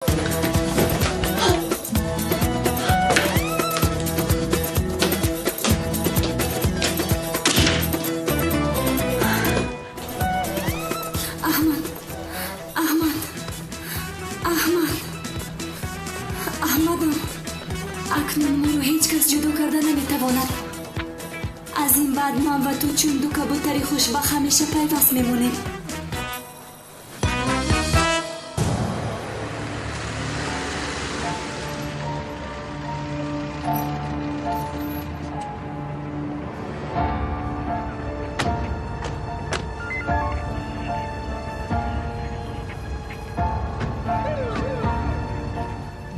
Аҳмад, Аҳмад, Аҳмад, Аҳмадам, акнун моро ҳеҷ кас ҷудо карда наметавонад. Аз ин баъд ман ва ту чун ду кабутари хушбахт ҳамеша пайваст мемонем.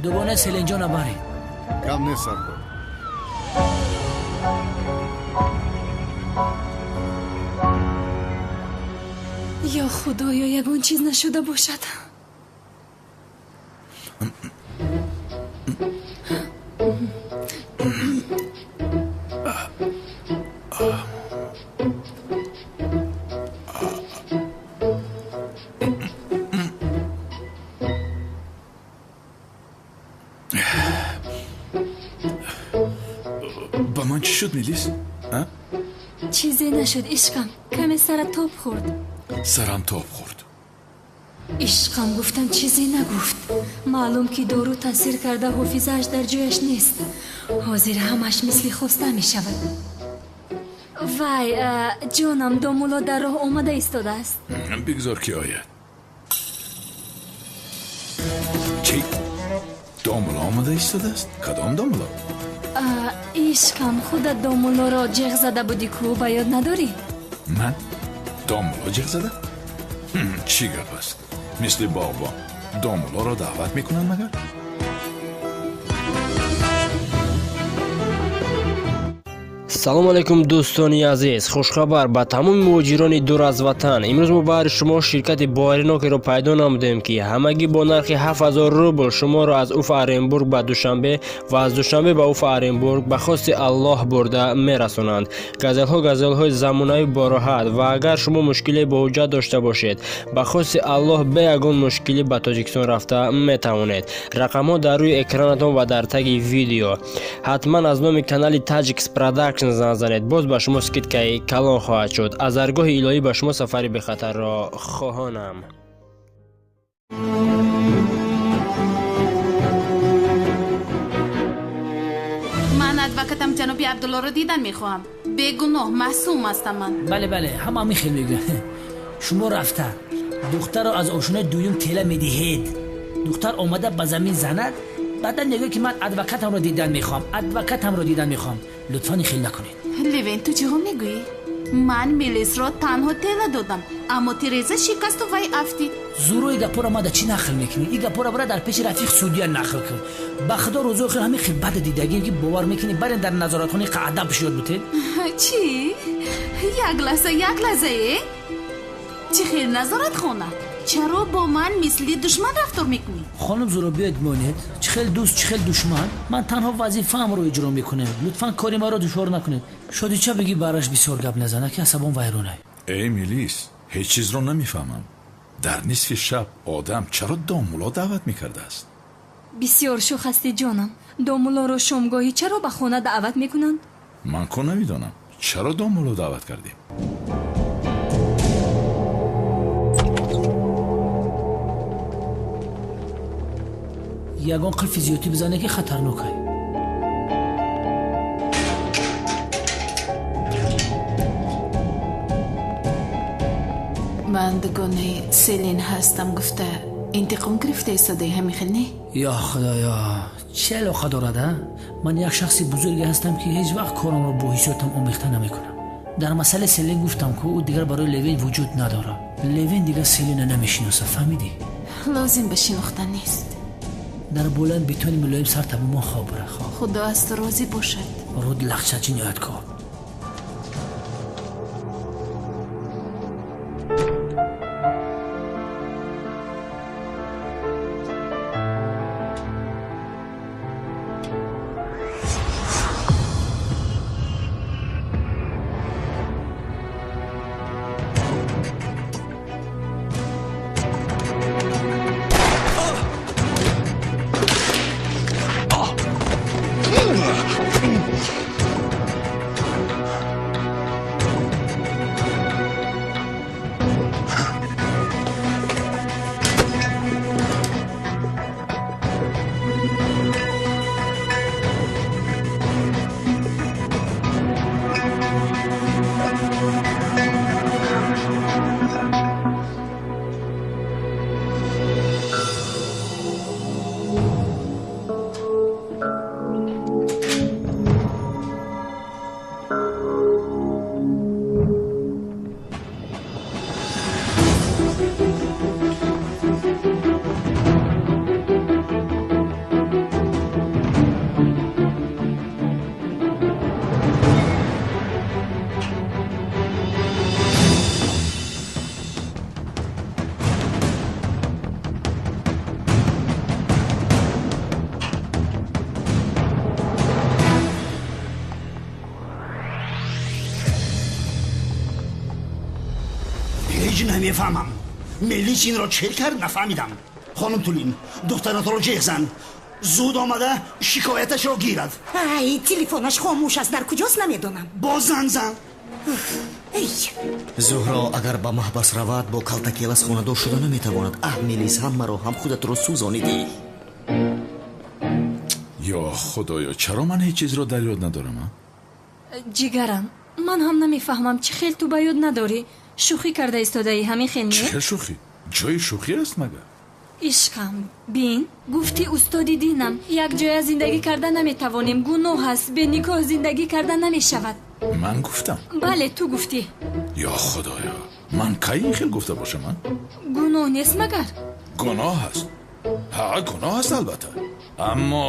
Дугона Селинҷона баред. Гап нест, саркор. Ё Худоё, ягон чиз нашуда бошад. Ба ман чӣ шуд, Мелис? Чизе нашуд, ишқам. Каме сарат тоб хӯрд. Сарам тоб хӯрд. Ишқам, гуфтам, чизе нагуфт. Маълум ки дору таъсир карда, ҳофизааш дар ҷояш нест. Ҳозир ҳамаш мисли хоста мешавад. Вай, ҷонам, домулло дар роҳ омада истодааст. Бигзор ки ояд. Чӣ? Домулло омада истодааст? Кадом домулло? Ишқам, худат домуллоро ҷеғ зада будӣ ку, ба ёд надорӣ? Ман домулло ҷеғ зада? Чӣ гап аст? Мисли боғбон домуллоро даъват мекунанд магар? Салом алейкум, дӯстони азиз. Хушхабар ба тамоми муҳоҷирони дур аз ватан. Имрӯз мо баҳри шумо ширкати боваринокеро пайдо намудем, ки ҳамагӣ бо нархи 7000 рубл шуморо аз Уфа Оренбург ба Душанбе ва аз Душанбе ба Уфа Оренбург ба хости Аллоҳ бурда мерасонанд. Газелҳо газелҳои замонавӣ бороҳат, ва агар шумо мушкиле бо ҳуҷҷат дошта бошед, ба хости Аллоҳ бе ягон мушкилӣ ба Тоҷикистон рафта метавонед. Рақамҳо дар рӯи экранатон ва дар таги видео. Ҳатман аз номи канали Таҷикс Продакшн занг занед, боз ба шумо скидкаи калон хоҳад шуд. Аз даргоҳи илоҳӣ ба шумо сафари бехатарро хоҳонам. Ман адвокатам ҷаноби Абдуллоро дидан мехоҳам. Бегуноҳ, маъсум ҳастам ман. Бале, бале, ҳама ҳамин хел мегӯянд. Шумо рафта духтарро аз ошонаи дуюм тела медиҳед. Духтар омада ба замин занад, баъдан мегӯяд, ки ман адвокатамро дидан мехоҳам, адвокатамро дидан мехоҳам. Лутфан ин хел накунед. Левен, ту чиҳо мегӯӣ? Ман Мелисро танҳо тела додам, аммо тиреза шикасту вай афтид. Зурои гапҳоро мада чӣ нақл мекунӣ? Ин гапҳоро бара дар пеши рафиқ судья нақл кун. Ба худо, рӯзои охир ҳамин хел бада дидагим, ки бовар мекунӣ, барен дар назоратхонаи қаъда бишёд бутед. Чӣ? Як лаҳза, як лаҳза, э? Чӣ хел назоратхона? Чаро бо ман мисли душман рафтор мекунӣ? Хонум Зуро, биёед монед. Чӣ хел дӯст, чӣ хел душман? Ман танҳо вазифаамро иҷро мекунам. Лутфан кори маро душвор накунед. Шодича, бигӣ бараш бисёр гап назана, ки асабон вайронай. Эй Мелис, ҳеҷ чизро намефаҳмам. Дар нисфи шаб одам чаро домулло даъват мекардааст? Бисёр шӯх ҳастӣ, ҷонам. Домуллоро шомгоҳӣ чаро ба хона даъват мекунанд? Ман ко намедонам чаро домулло даъват кардем. Ягон қилфи зиёдтӣ бизане, ки хатарнокай. Ман дугонаи Селин ҳастам гуфта интиқом гирифта истодаи, ҳамин хел не? Ё Худоё, чӣ алоқа дорад, а? Ман як шахси бузурге ҳастам, ки ҳеҷ вақт корамро бо ҳиссиётам омехта намекунам. Дар масъалаи Селин гуфтам, ку ӯ дигар барои Левин вуҷуд надорад. Левин дигар Селина намешиносад, фаҳмидӣ? Лозим ба шинохтан нест. Дар болои бетони мулоим сар табумон хоб бара, хоб. Худо аз ту розӣ бошад. Руд лахча, ҷинояткор. Намефаҳмам, Мелис инро чӣ кард, нафаҳмидам. Хонум Тулин, духтаратро ҷеғ зан, зуд омада шикояташро гирад. Ай, телефонаш хомӯш аст, дар куҷост намедонам. Боз занг зан. Зуҳро агар ба маҳбас равад, бо калтакелас хонадор шуда наметавонад. Аҳ, Мелис, ҳамаро ҳам худатро сӯзонидӣ. Ё худоё, чаро ман ҳеҷ чизро дар ёд надорам? Ҷигарам, ман ҳам намефаҳмам, чӣ хел ту ба ёд надорӣ. Шӯхӣ карда истодаӣ, ҳамин хел не? Чӣ шӯхӣ? Ҷои шӯхӣ аст магар? Ишқам, бин, гуфти устоди динам, якҷоя зиндагӣ карда наметавонем, гуноҳ аст, бе никоҳ зиндагӣ карда намешавад. Ман гуфтам? Бале, ту гуфтӣ. Ё худоё, ман кай ин хел гуфта бошам? Гуноҳ нест магар? Гуноҳ аст. Ҳа, гуноҳ аст албатта, аммо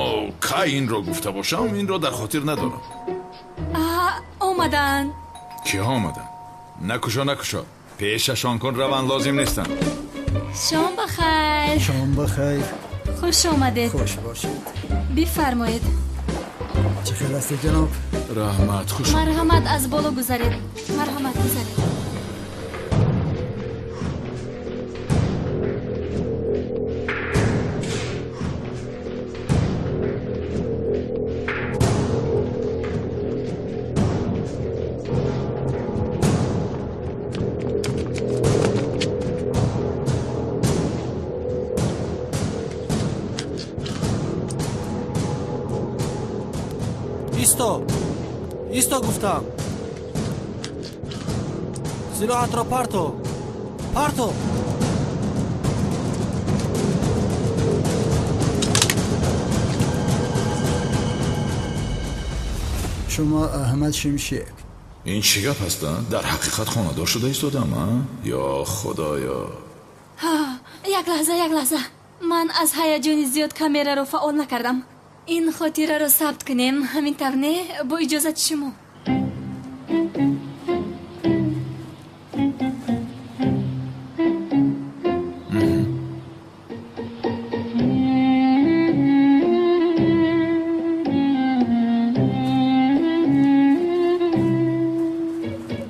кай инро гуфта бошам, инро дар хотир надорам. Омаданд. Киҳо омаданд? Накушо, накушо, пешашон кун, раванд лозим нестанд. Шом бахайр. Шом бахайр. Хуш омадед. Хуш бошед. Бифармоед. Чӣ хел ҳастед, ҷаноб? Раҳмат, хуш. Марҳамат, аз боло гузаред. Марҳамат, гузаред. Исто, исто гуфтам. Силоҳатро парто, парто. Шумо Аҳмад Шимшек. Ин чӣ гап аст? Дар ҳақиқат хонадор шуда истодам, а? Ё худоё. Як лаҳза, як лаҳза. Ман аз ҳаяҷони зиёд камераро фаъол накардам. Ин хотираро сабт кунем, ҳамин тавр не? Бо иҷозати шумо.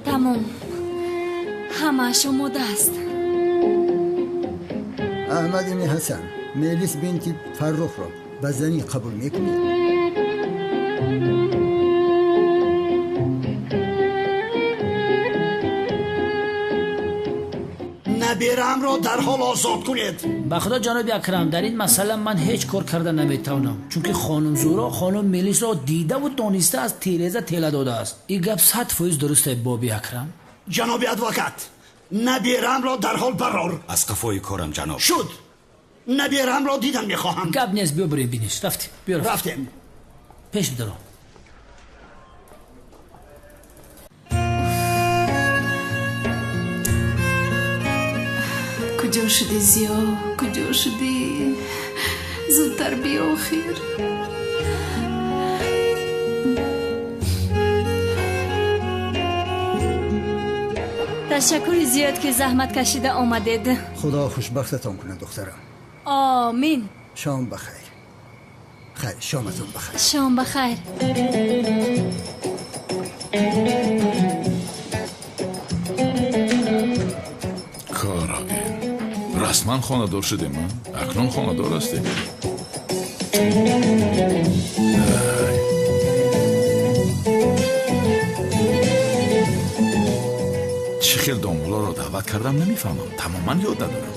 Тамом, ҳамааш омода аст. Аҳмад ибни Ҳасан, Мелис бинти Фаррухро ба занӣ қабул мекунед? Набераамро дарҳол озод кунед. Ба худо ҷаноби Акрам, дар ин масъала ман ҳеҷ кор карда наметавонам, чунки хонум Зуҳро хонум Мелисро дидаву дониста аз тиреза тела додааст. Ин гап 100% дуруст е, боби Акрам. Ҷаноби адвокат, набераамро дарҳол барор. Аз қафои корам, ҷаноб. Шуд. Набераамро дидан мехоҳам. Гап нест, биё бирем биниш. Рафтем, биё рафтем. Пеш бидаро. Куҷо шудӣ, Зиё? Куҷо шудӣ? Зудтар биё, охир. Ташаккури зиёд, ки заҳмат кашида омадед. Худо хушбахтатон кунад, духтарам. Омин. Шом бахайр. Хайр, шоматон бахайр. Шом бахайр. Коровин, расман хонадор шудем, акнун хонадор ҳастем. Чӣ хел домулоро даъват кардам намефаҳмам, тамоман ёд надорам.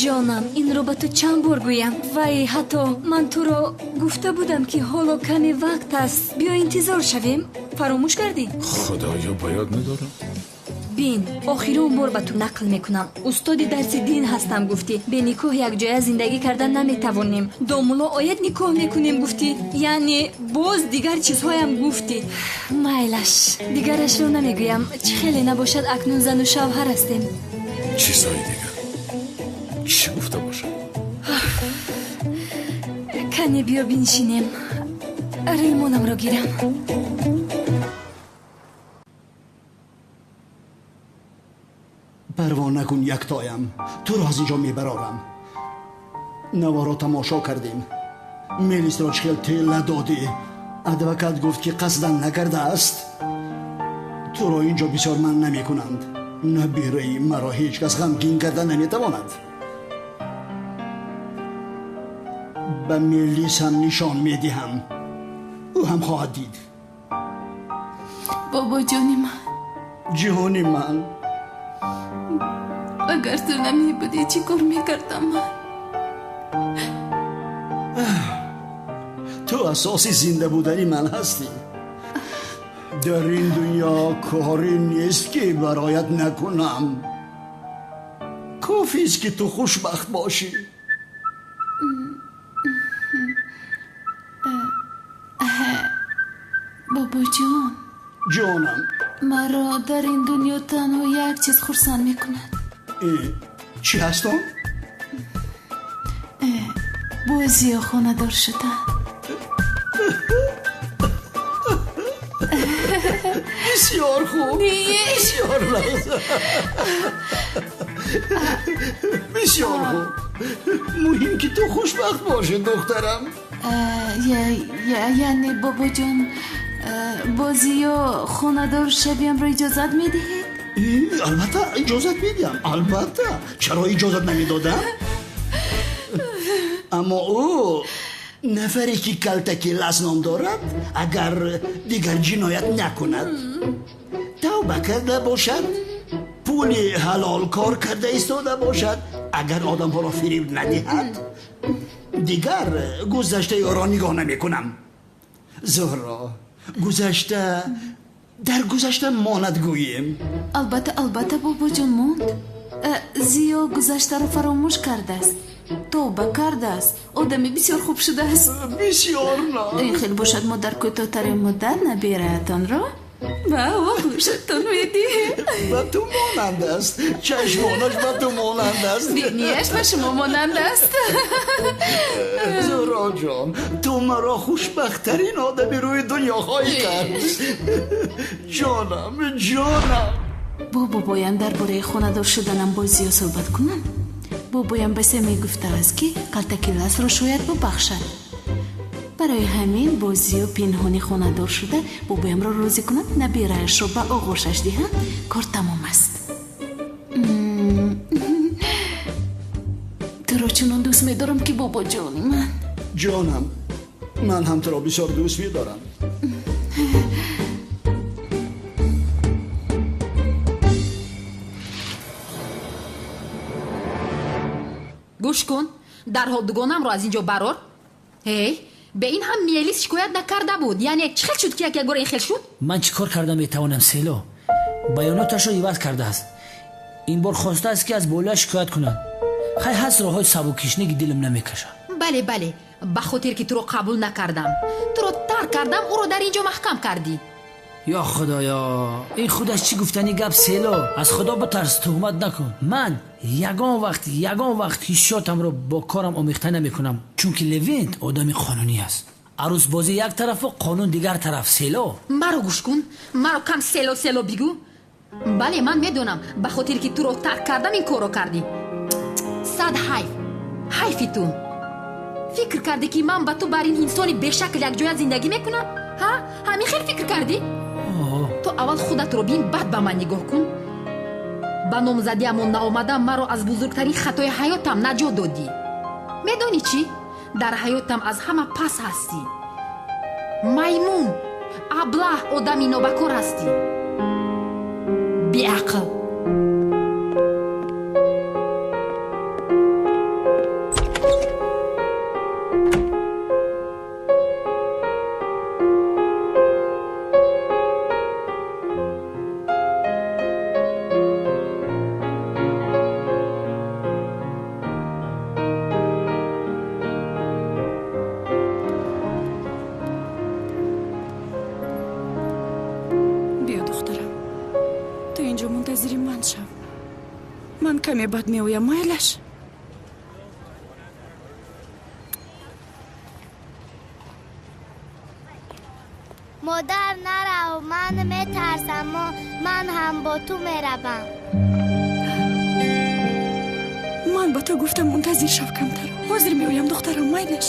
Ҷонам, инро ба ту чанд бор гӯям? Вай, ҳатто ман туро гуфта будам, ки ҳоло каме вақт аст, биё интизор шавем. Фаромӯш кардӣ? Худоё, ба ёд надорам. Бин, охирон бор ба ту нақл мекунам. Устоди дарси дин ҳастам гуфтӣ. Бе никоҳ якҷоя зиндагӣ карда наметавонем. Домуло ояд никоҳ мекунем гуфтӣ. Яъне боз дигар чизҳоям гуфтӣ. Майлаш, дигарашро намегӯям. Чӣ хеле набошад, акнун зану шавҳар ҳастем. Чизҳои дигар чӣ гуфта бошам? Кане биё биншинем, рӯймонамро гирам. Парво накун, яктоям, туро аз инҷо мебарорам. Наворо тамошо кардем. Мелисро чӣ хел тела додӣ. Адвокат гуфт, ки қасдан накардааст. Туро инҷо бисёр ман намекунанд. Набираи маро ҳеҷ кас ғамгин карда наметавонад. Ба Мелис ҳам нишон медиҳам. Ӯ ҳам хоҳад дид. Бобоҷони ман. Ҷони ман. Агар ту намебудӣ, чӣ кор мекардам ман? Ту асоси зинда будани ман ҳастӣ. Дар ин дунё коре нест, ки бароят накунам. Кофист, ки ту хушбахт бошӣ. Бобоҷон. Ҷонам. Маро дар ин дунё танҳо як чиз хурсанд мекунад. Чӣ ҳаст он? Бо Зиё хонадор шудан. Бисёр хуб. Бисёр лаҳза. Бисёр хуб. Муҳим, ки ту хушбахт бошӣ, духтарам. Яъне, бобоҷон, бо Зиё хонадор шавиямро иҷозат медиҳед? Албатта, иҷозат медиҳам. Албатта. Чаро иҷозат намедодам? Аммо ӯ нафаре, ки Калтаки Лас ном дорад, агар дигар ҷиноят накунад, тавба карда бошад, пули ҳалол кор карда истода бошад, агар одамҳоро фириб надиҳад, дигар гузаштаи ӯро нигоҳ намекунам. Зуҳро, гузашта дар гузашта монад, гӯем. Албатта, албатта, бобоҷон, монд. Зиё гузаштаро фаромӯш кардааст, тавба кардааст, одами бисёр хуб шудааст. Бисёр нағз. Ин хел бошад, мо дар кӯтоҳтарин муддат набираятонро ба оғӯшатон медиҳем. Ба ту монанд аст, чашмонаш ба ту монанд аст, бинияш ба шумо монанд аст. Зуҳроҷон, ту маро хушбахттарин одами рӯи дунё хоҳӣ кард. Ҷонам, ҷонам. Бо бобоям дар бораи хонадор шуданам бо Зиё суҳбат кунам. Бобоям басе мегуфтааст, ки Калтаки Ласро шояд бубахшад. Барои ҳамин бо Зиё пинҳонӣ хонадор шуда, бобоямро розӣ кунам, набираашро ба оғӯшаш диҳам, кор тамом аст. Туро чунон дӯст медорам, ки бобоҷони ман. Ҷонам, ман ҳам туро бисёр дӯст медорам. Гӯш кун, дарҳол дугонамро аз ин ҷо барор. Эй, бе ин ҳам Мелис шикоят накарда буд. Яъне чӣ хел шуд, ки як ягора ин хел шуд? Ман чӣ кор карда метавонам, Село? Баёноташро иваз кардааст. Ин бор хостааст, ки аз болоя шикоят кунад. Хай, ҳаст роҳҳои сабуккишне, ки дилам намекашад. Бале, бале, ба хотир ки туро қабул накардам, туро тарк кардам, ӯро дар ин ҷо маҳкам кардӣ. Ё худоё, ин худаш чӣ гуфтани гап, Село? Аз худо битарс, туҳмат накун. Ман ягон вақт, ягон вақт ҳиссиётамро бо корам омехта намекунам, чунки Левент одами қонунӣ аст. Арӯсбозӣ як тарафу қонун дигар тараф, Село. Маро гӯш кун, маро кам Село Село бигӯ. Бале, ман медонам, ба хотир ки туро тарк кардам, ин корро кардӣ. Сад ҳайф, ҳайфи ту. Фикр кардӣ, ки ман ба ту бар ин инсони бешакл якҷоя зиндагӣ мекунам? Ҳа, ҳамин хел фикр кардӣ? Ту аввал худатро бин, баъд ба ман нигоҳ кун. Ба номзадиамон наомадам маро аз бузургтарин хатои ҳаётам наҷот додӣ. Медонӣ чӣ? Дар ҳаётам аз ҳама пас ҳастӣ. Маймун, аблаҳ, одами нобакор ҳастӣ, беақл. Каме баъд меоям, майлаш? Модар, нарав, ман метарсам. Ман ҳам бо ту меравам. Ман ба ту гуфтам, мунтазир шав камтар. Ҳозир меоям, духтарам, майлаш?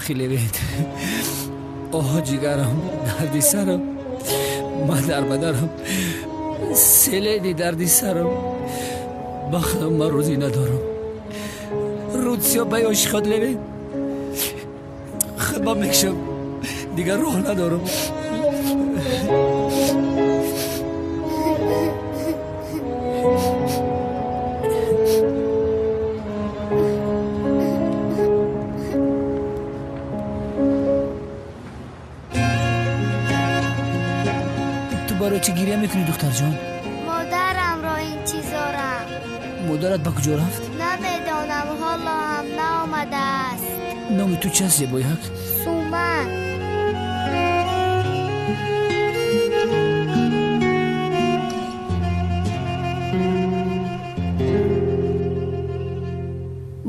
Бахи Левент. Оҳ, ҷигарам, дарди сарам. Ман дар бадарам. Селени дарди сарам. Бахтам, ман рӯзӣ надорам. Рӯдсиё ба ёши худ Левент. Худман мекушам. Дигар роҳ надорам. Ту барои чӣ гиря мекунӣ, духтарҷон? Модарамро интизорам. Модарат ба куҷо рафт? Намедонам, ҳоло ҳам наомадааст. Номи ту чист, зебояк? Суман.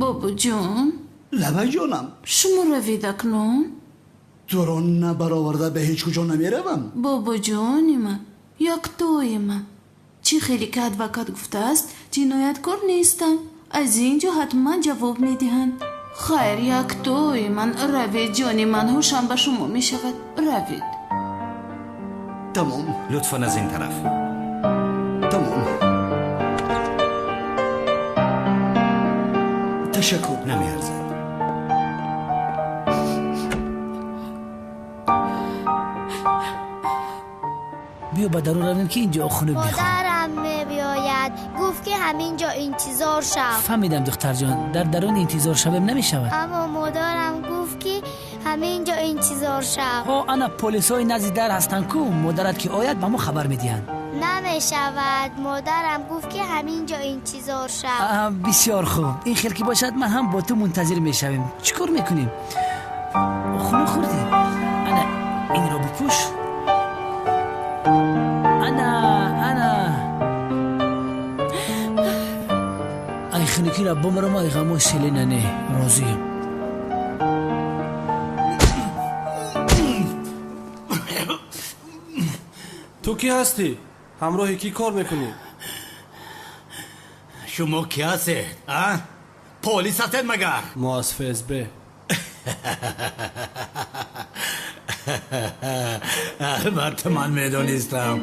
Бобоҷон. Лабаҷонам. Шумо равед акнун? Туро набароварда ба ҳеҷ куҷо намеравам. Бобоҷони ман, яктои ман. Чӣ хеле ки адвокат гуфтааст, ҷинояткор нестам. Аз ин ҷо ҳатман ҷавоб медиҳанд. Хайр, яктои ман, равед, ҷони ман, ҳушам ба шумо мешавад. Равед. Тамом. Лутфан аз ин тараф. Тамом. Ташаккур. Намеарзад. Биё ба дарун равем, ки инҷо хунук мехӯрем. Модарам мебиёяд. Гуфт ки ҳамин ҷо интизор шав. Фаҳмидам, духтарҷон, дар дарун интизор шавем намешавад. Аммо модарам гуфт ки ҳамин ҷо интизор шав. Ҳо, ана полисҳои назди дар ҳастанд ку. Модарат ки ояд, ба мо хабар медиҳанд. Намешавад. Модарам гуфт ки ҳамин ҷо интизор шав. Бисёр хуб. Ин хел ки бошад, ман ҳам бо ту мунтазир мешавем. Чӣ кор мекунем? Хунук хӯрдем. Ана инро бипӯш. Ана, ана. Ай хунукиро бумрам, ай ғамо селена не. Розием. Ту кӣ ҳастӣ? Ҳамроҳи кӣ кор мекунӣ? Шумо кӣ ҳастед, а? Полис ҳастед магар? Мо аз ФСБ. Албатта ман медонистам.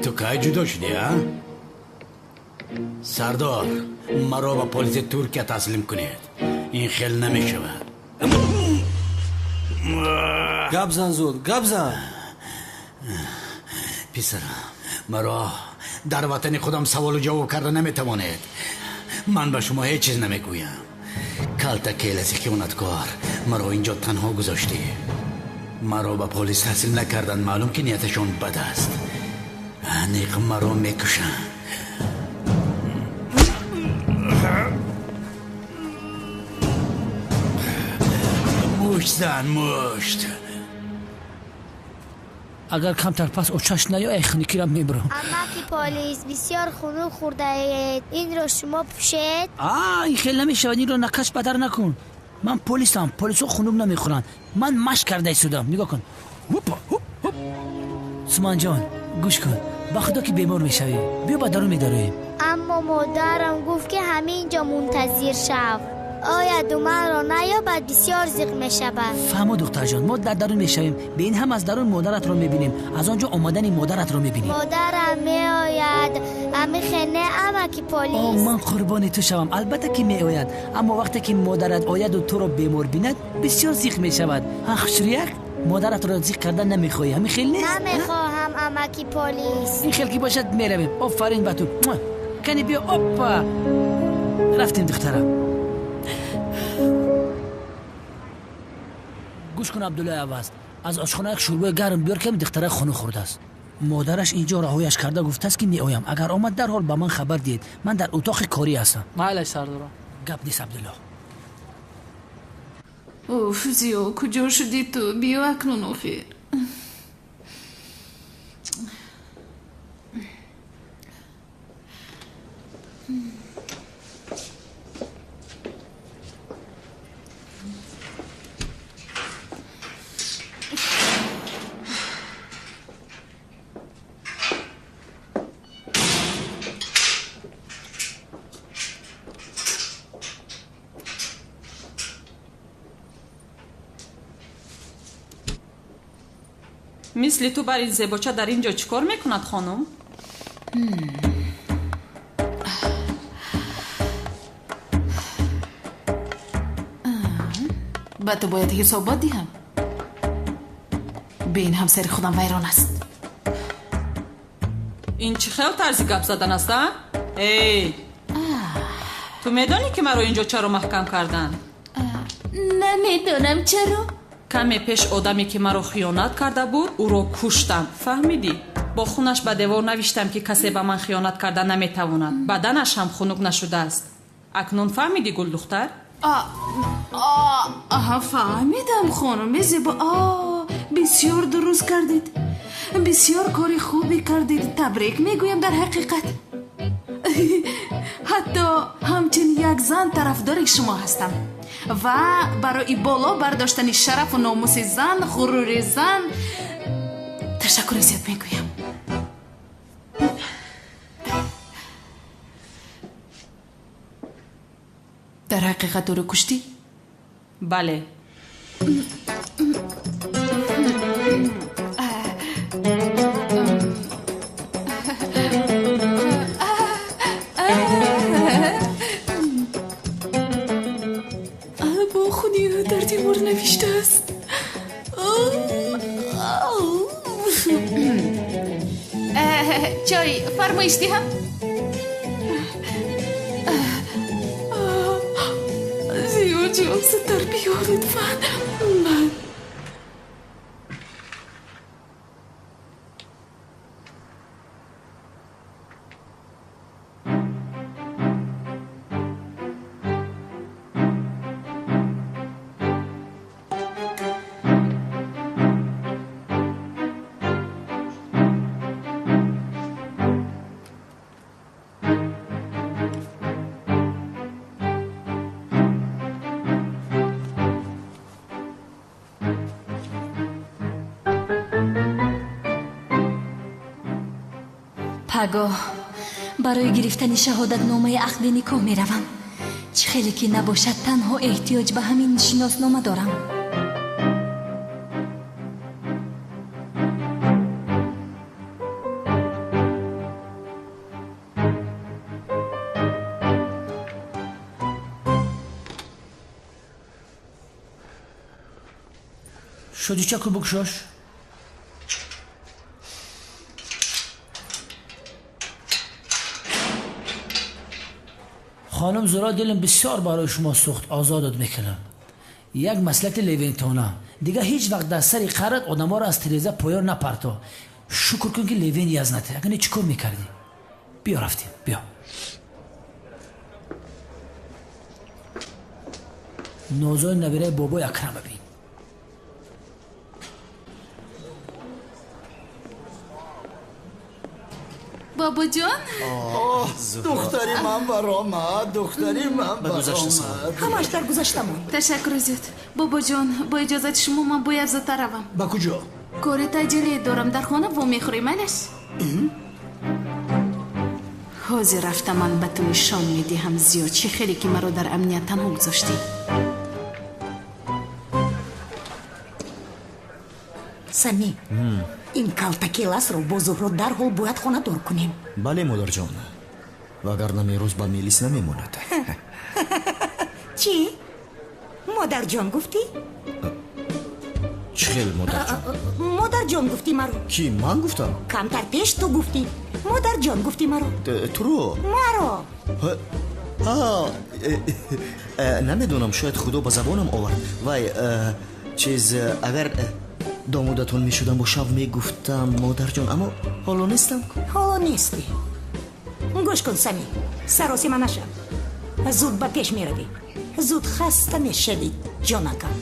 Ту кай ҷудо шудӣ, а? Сардор, маро ба полиси Туркия таслим кунед. Ин хел намешавад. Гап зан зуд, гап зан. Писарам, маро дар ватани худам саволу ҷавоб карда наметавонед. Ман ба шумо ҳеҷ чиз намегӯям. Калта келаси хиёнаткор, маро инҷо танҳо гузоштӣ. Маро ба полис таслим накарданд, маълум ки нияташон бад аст. Аниқ маро мекушанд. Мушт зан, мушт. Агар камтар пас очаш наёй, хунукиро мебурам. Амаки полис, бисёр хунук хӯрдаед. Инро шумо пӯшед? А, ин хел намешавад. Инро накаш, бадар накун. Ман полисам. Полисҳо хунук намехӯранд. Ман машқ карда истодам. Нигоҳ кун. Ҳуп, ҳуп, ҳуп. Суманҷон, гӯш кун. Ба худо ки бемор мешавӣ. Биё ба дарун медароем. Аммо модарам гуфт ки ҳамин ҷо мунтазир шав. Ояду манро наёбад, бисёр зиқ мешавад. Фаҳмо, духтарҷон, мо дар дарун мешавем. Бе ин ҳам аз дарун модаратро мебинем. Аз он ҷо омадани модаратро мебинем. Модарам меояд. Амихе не, амаки полис. О, ман қурбони ту шавам. Албатта ки меояд. Аммо вақте ки модарат ояду туро бемор бинад, бисёр зиқ мешавад. Ҳа, хушрӯяк, модаратро зиқ кардан намехоҳӣ. Ҳамин хел нест? Намехоҳам, амаки полис. Ин хел ки бошад, меравем. Офарин ба ту. Кани биё, оппа. Рафтем, духтарам. Гӯш кун, Абдуллои Аваз, аз ошхона як шӯрбои гарм биёр, ками духтара хунук хӯрдааст. Модараш инҷо раҳояш карда гуфтааст, ки меоям. Агар омад, дарҳол ба ман хабар диҳед. Ман дар утоқи корӣ ҳастам. Майлаш, сардорам. Гап нест, Абдулло. Уф, Зиё, куҷо шудӣ ту? Биё акнун охир. Мисли ту бар ин зебоча дар ин ҷо чӣ кор мекунад, хонум? Ба ту бояд ҳисобот диҳам. Бин, ҳамсари худам вайрон аст. Ин чӣ хел тарзи гап задан аст, а? Эй, ту медонӣ, ки маро ин ҷо чаро маҳкам карданд? Намедонам чаро. Каме пеш одаме, ки маро хиёнат карда буд, ӯро куштам. Фаҳмидӣ? Бо хунаш ба девор навиштам, ки касе ба ман хиёнат карда наметавонад. Баданаш ҳам хунук нашудааст. Акнун фаҳмидӣ, гулдухтар? Аҳа, фаҳмидам, хонуми зебо. Бисёр дуруст кардед, бисёр кори хубе кардед. Табрик мегӯям. Дар ҳақиқат, ҳатто ҳамчун як зан тарафдори шумо ҳастам ва барои боло бардоштани шарафу номуси зан, ғурури зан ташаккури зиёд мегӯям. Дар ҳақиқат ӯро куштӣ? Бале. Бо хуни ӯ дар девор навиштааст. Чой фармоиш диҳам? Зиёҷон, зудтар биё, лутфан. Ман Пагоҳ барои гирифтани шаҳодатномаи ақди никоҳ меравам. Чӣ хеле ки набошад, танҳо эҳтиёҷ ба ҳамин шиноснома дорам. Шодичаку букшош. Хонум Зура, дилам бисёр барои шумо сӯхт, озодат мекунам. Як маслиҳати Левентона. Дигар ҳеҷ вақт дар сари қарат одаморо аз тиреза поён напарто. Шукр кун, ки Левен язнате. Агар не, чӣ кор мекардӣ? Биё, рафтем, биё. Нозои набираи бобои Акрама бин. Бобоҷон, духтари ман баромад, духтари ман баромад. Ҳамаш дар гузашта монд. Ташаккури зиёд, бобоҷон. Бо иҷозати шумо ман бояд зудтар равам. Ба куҷо? Кори таъҷилие дорам, дар хона вомехӯрем, майлаш? Ҳозир рафта ман ба ту нишон медиҳам, зиёд, чӣ хеле ки маро дар амният танҳо гузоштӣ. Сами, ин калтакеласро бо Зуҳро дарҳол бояд хонадор кунем. Бале, модарҷон, вагарна мероз ба Мелис намемонад. Чӣ? Модарҷон гуфтӣ? Чӣ хел модарҷон? Модарҷон гуфтӣ маро. Кӣ, ман гуфтам? Камтар пеш ту гуфтӣ. Модарҷон гуфтӣ маро. Туро? Маро. Намедонам, шояд Худо ба забонам овард. Вай, чиз, агар домодатон мешудам, бо шав мегуфтам модарҷон, аммо ҳоло нестам. Ҳоло нестӣ. Гӯш кун, Сами, саросима нашав. Зуд ба пеш меравӣ, зуд хаста мешавӣ, ҷонакам.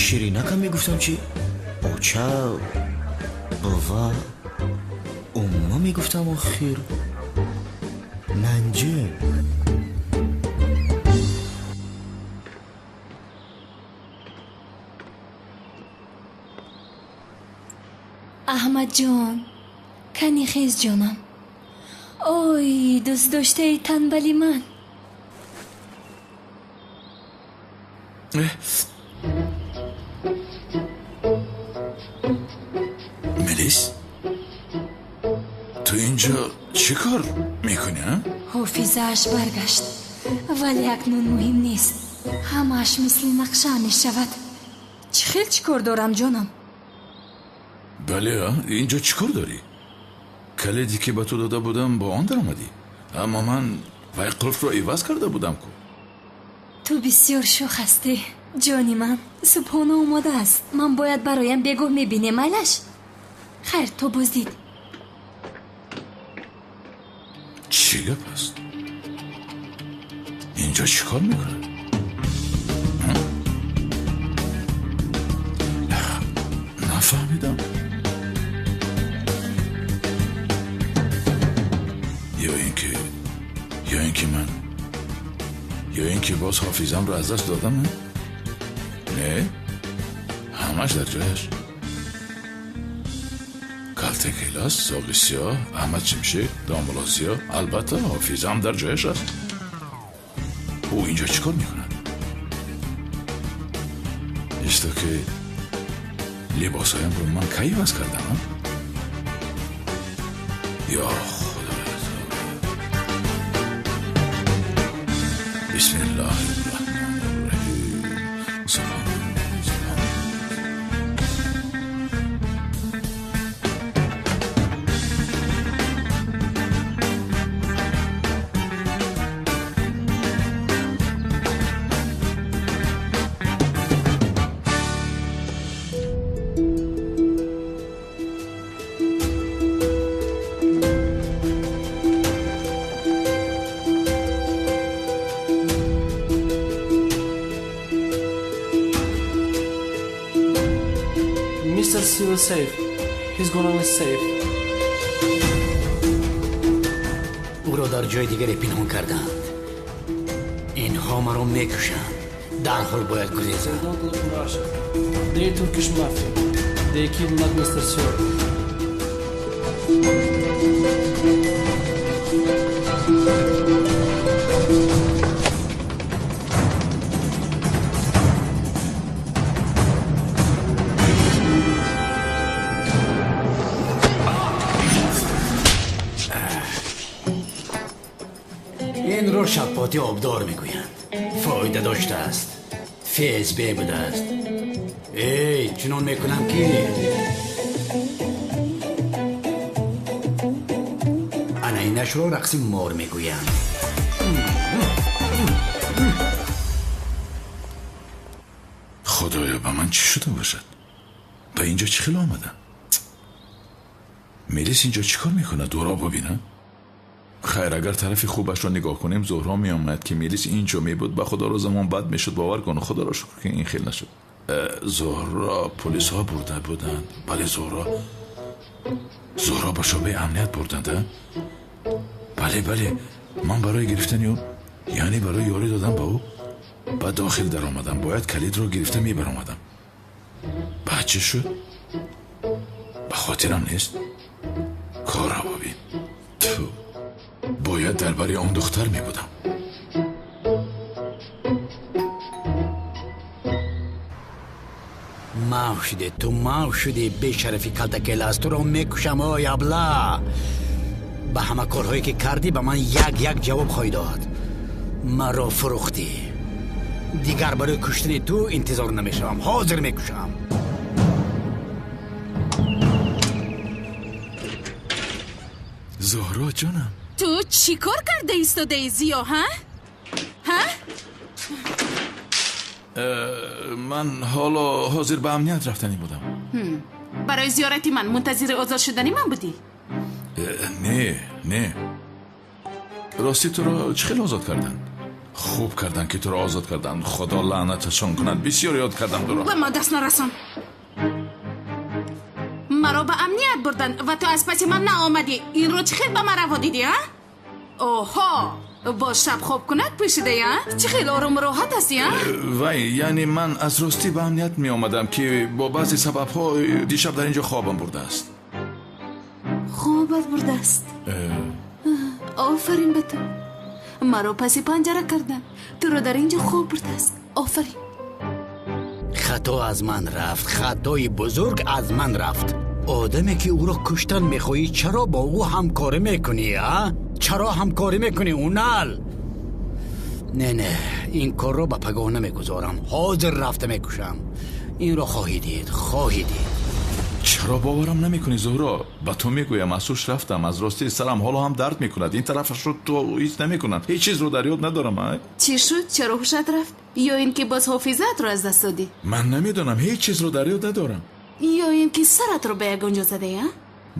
Ширинакам мегуфтам чӣ? Оча, бува, умма мегуфтам охир. Нанҷа. Аҳмадҷон, кани хез, ҷонам. Ой, дӯстдоштаи танбали ман. Мелис, ту инҷо чӣ кор мекунӣ, а? Ҳофизааш баргашт, вале акнун муҳим нест. Ҳамааш мисли нақша мешавад. Чӣ хел чӣ кор дорам, ҷонам? Бале, инҷо чӣ кор дорӣ? Калиде ки ба ту дода будам, бо он даромадӣ. Аммо ман вай қулфро иваз карда будам ку. Ту бисёр шӯх ҳастӣ, ҷони ман. Субҳона омода аст. Ман бояд бароям бегоҳ мебинем, майлаш? Хайр, то боздид. Чӣ гап аст? Инҷо чӣ кор мекунад? Нафаҳмидам. Ё ин ки ман, ё ин ки боз ҳофизамро аз даст додам? Не, ҳамаш дар ҷояш. Калтакелас, соғи сиёҳ, Аҳмад Шимшек, домулло Зиё, албатта ҳофизам дар ҷояш аст. Ӯ инҷо чӣ кор мекунад? Исто ки либосҳоямро ман кай иваз кардам? Ё Худоё, бисмиллоҳир-раҳмонир-раҳим. Субҳон. Mr. Seal is safe. He's gonna be safe. ӯро дар ҷои дигаре пинҳон карданд. Инҳо маро мекушанд. Дарҳол бояд гурезам. They don't look Russian. They Turkish mafia. They kidnapped Mr. Seal. Инро шапоти обдор мегӯянд. Фоида доштааст. ФСБ будааст. Эй, чунон мекунам ки ана инашро рақси мор мегӯянд. Худоё, ба ман чӣ шуда бошад? Ба инҷо чӣ хел омадам? Мелис инҷо чӣ кор мекунад? Ӯро бибинам? Хайр, агар тарафи хубашро нигоҳ кунем, Зуҳро меомад ки Мелис инҷо мебуд, ба худо замон бад мешуд. Бовар кун, худоро шукр ки ин хел нашуд. Зуҳро полисҳо бурда буданд. Бале, Зуҳро ба шӯъбаи амният бурданд. Бале, бале, ман барои гирифтани ӯ, яъне барои ёрӣ додан ба ӯ, ба дохил даромадам. Бояд калидро гирифта мебаромадам. Баъд чӣ шуд? Ба хотирам нест. Корро бибин. Ту бояд дар бари он духтар мебудам. Мав шудӣ, ту мав шудӣ, бешарафи калтакелас. Туро мекушам, ой абла. Ба ҳама корҳое ки кардӣ ба ман як-як ҷавоб хоҳӣ дод. Маро фурӯхтӣ. Дигар барои куштани ту интизор намешавам. Ҳозир мекушам. Зуҳро ҷонам, ту чӣ кор карда истодаӣ, Зиё, ҳа? Ҳа? Ман ҳоло ҳозир ба амният рафтанӣ будам. Барои зиёрати ман мунтазири озод шудани ман будӣ? Не, не. Ростӣ туро чӣ хел озод карданд? Хуб карданд ки туро озод карданд. Худо лаънаташон кунад. Бисёр ёд кардам туро. Ба ман даст нарасон. Маро ба амният бурданд ва ту аз паси ман наомадӣ. Инро чӣ хел ба ман раво дидӣ, а? Оҳо, боз шаб хоб кунак пӯшидаӣ, а? Чӣ хел орому роҳат ҳастӣ, а? Вай, яъне ман аз ростӣ ба амният меомадам ки бо баъзе сабабҳо дишаб дар ин ҷо хобам бурдааст. Хобат бурдааст? Офарин ба ту. Маро паси панҷара карданд. Туро дар ин ҷо хоб бурдааст. Офарин. Хато аз ман рафт. Хатои бузург аз ман рафт. Одаме ки ӯро куштан мехоҳӣ, чаро бо ӯ ҳамкорӣ мекунӣ, а? Чаро ҳамкорӣ мекунӣ, Унал? Не, не, ин корро ба пагоҳ намегузорам. Ҳозир рафта мекушам. Инро хоҳӣ дид, хоҳӣ дид. Чаро боварам намекунӣ, Зуҳро? Ба ту мегӯям, аз ҳуш рафтам, аз ростӣ сарам ҳоло ҳам дард мекунад. Ин тарафашро то ҳис намекунам. Ҳеҷ чизро дар ёд надорам. Чӣ шуд? Чаро ҳушат рафт? Ё ин ки боз ҳофизаатро аз даст додӣ? Ман намедонам, ҳеҷ чизро дар ёд надорам. Ё ин ки саратро ба ягон ҷо задаӣ, а?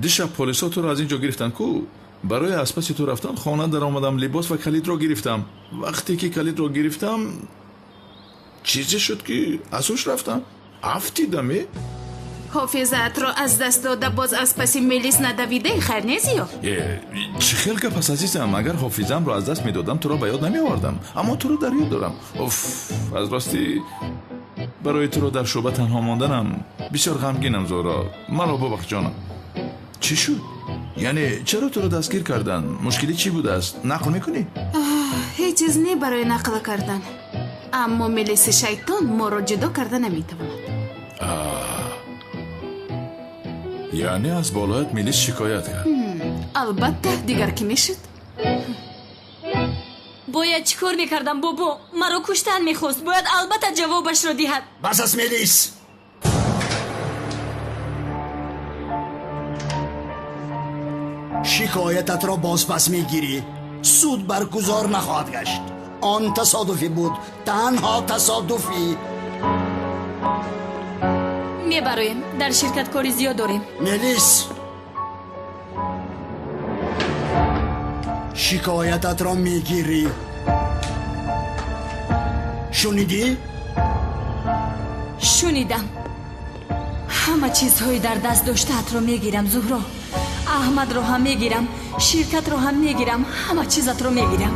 Дишаб полисҳо туро аз ин ҷо гирифтанд ку? Барои аз паси ту рафтан хона даромадам, либос ва калидро гирифтам. Вақте ки калидро гирифтам, чизе шуд ки аз ҳуш рафтам. Афтидам, э? Ҳофизаатро аз даст дода боз аз паси мелис надавидаи, хайр не, Зиё? Чӣ хел гап аст, азизам? Агар ҳофизаамро аз даст медодам, туро ба ёд намеовардам. Аммо туро дар ёд дорам. Уф, аз ростӣ барои туро дар шӯъба танҳо монданам бисёр ғамгинам, Зуҳро. Маро бубахш, ҷонам. Чӣ шуд? Яъне чаро туро дастгир карданд? Мушкилӣ чӣ будааст? Нақл мекунӣ? Ҳеҷ чиз не барои нақл кардан. Аммо мелиси шайтон моро ҷудо карда наметавонад. Яъне аз болоят милис шикоят кард? Албатта, дигар кӣ мешуд? Бояд чӣ кор мекардам, бобо? Маро куштан мехост. Бояд албатта ҷавобашро диҳад. Бас аст, мелис! Шикоятатро бозпас мегирӣ. Суд баргузор нахоҳад гашт. Он тасодуфӣ буд, танҳо тасодуфӣ. Мебароем, дар ширкат кори зиёд дорем. Мелис, шикоятатро мегирӣ. Шунидӣ? Шунидам. Ҳама чизҳои дар даст доштаатро мегирам, Зуҳро. Аҳмадро ҳам мегирам, ширкатро ҳам мегирам, ҳама чизатро мегирам.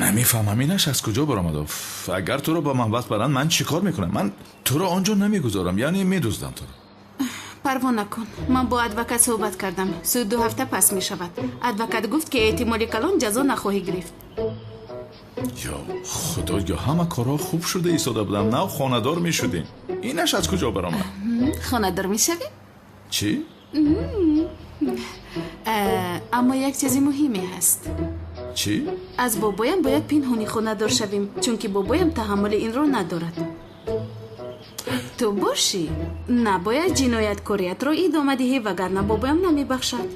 Намефаҳмам инаш аз куҷо баромад. Агар туро ба маҳбас баранд, ман чӣ кор мекунам? Ман туро он ҷо намегузорам, яъне медуздам туро. Парво накун, ман бо адвокат суҳбат кардам. Суд 2 ҳафта пас мешавад. Адвокат гуфт ки эҳтимоли калон ҷазо нахоҳӣ гирифт. Ё худо, ё ҳама корҳо хуб шуда истода будам, нав хонадор мешудем. Инаш аз куҷо баромад? Хонадор мешавӣ? Чӣ? Аммо як чизи муҳиме ҳаст. Чӣ? Аз бобоям бояд пинҳонӣ хонадор шавем, чунки бобоям таҳаммули инро надорад. Ту бошӣ, набояд ҷинояткориятро идома диҳӣ, вагарна бобоям намебахшад.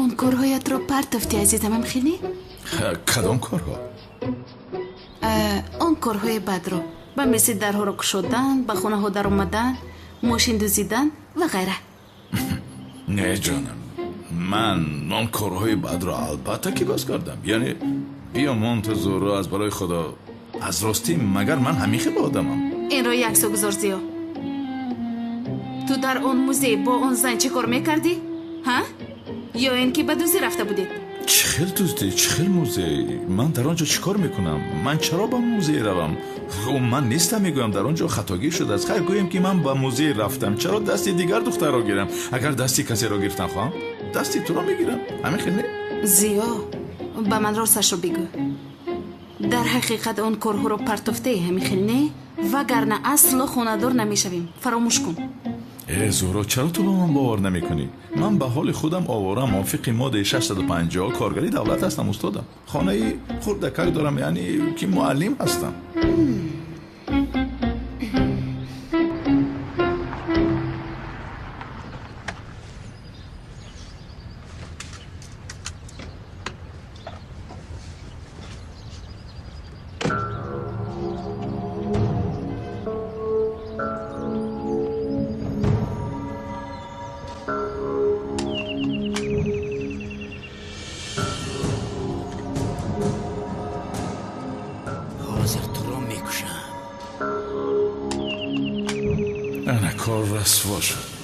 Он корҳоятро партофтӣ, азизамам, хеле? Кадом корҳо? Он корҳои бадро, ба мисли дарҳоро кушодан, ба хонаҳо даромадан, мошин дузидан ва ғайра. Не, ҷонам, ман он корҳои бадро албатта ки бас кардам. Яъне биё мон ту, Зуҳро, аз барои худо, аз ростӣ магар ман ҳамин хел одамам? Инро як су гузор, Зиё. Ту дар он музей бо он зан чӣ кор мекардӣ? Ҳа? Ё ин ки ба дуздӣ рафта будед? Чӣ хел дуздӣ? Чӣ хел музей? Ман дар он ҷо чӣ кор мекунам? Ман чаро ба музей равам? Ман нестам, мегӯям, дар он ҷо хатогӣ шудааст. Хайр, гӯем ки ман ба музей рафтам. Чаро дасти дигар духтарро гирам? Агар дасти касеро гирифтан хоҳам, дасти туро мегирам. Ҳамин хел не? Зиё, ба ман росташро бигӯ. Дар ҳақиқат он корҳоро партофтаи, ҳамин хел не? Вагарна асло хонадор намешавем. Фаромӯш кун. Э, Зуҳро, чаро ту ба ман бовар намекунӣ? Ман ба ҳоли худам овора, мувофиқи моддаи 650 коргари давлат ҳастам, устодам. Хонаи хурдакак дорам, яъне ки муаллим ҳастам.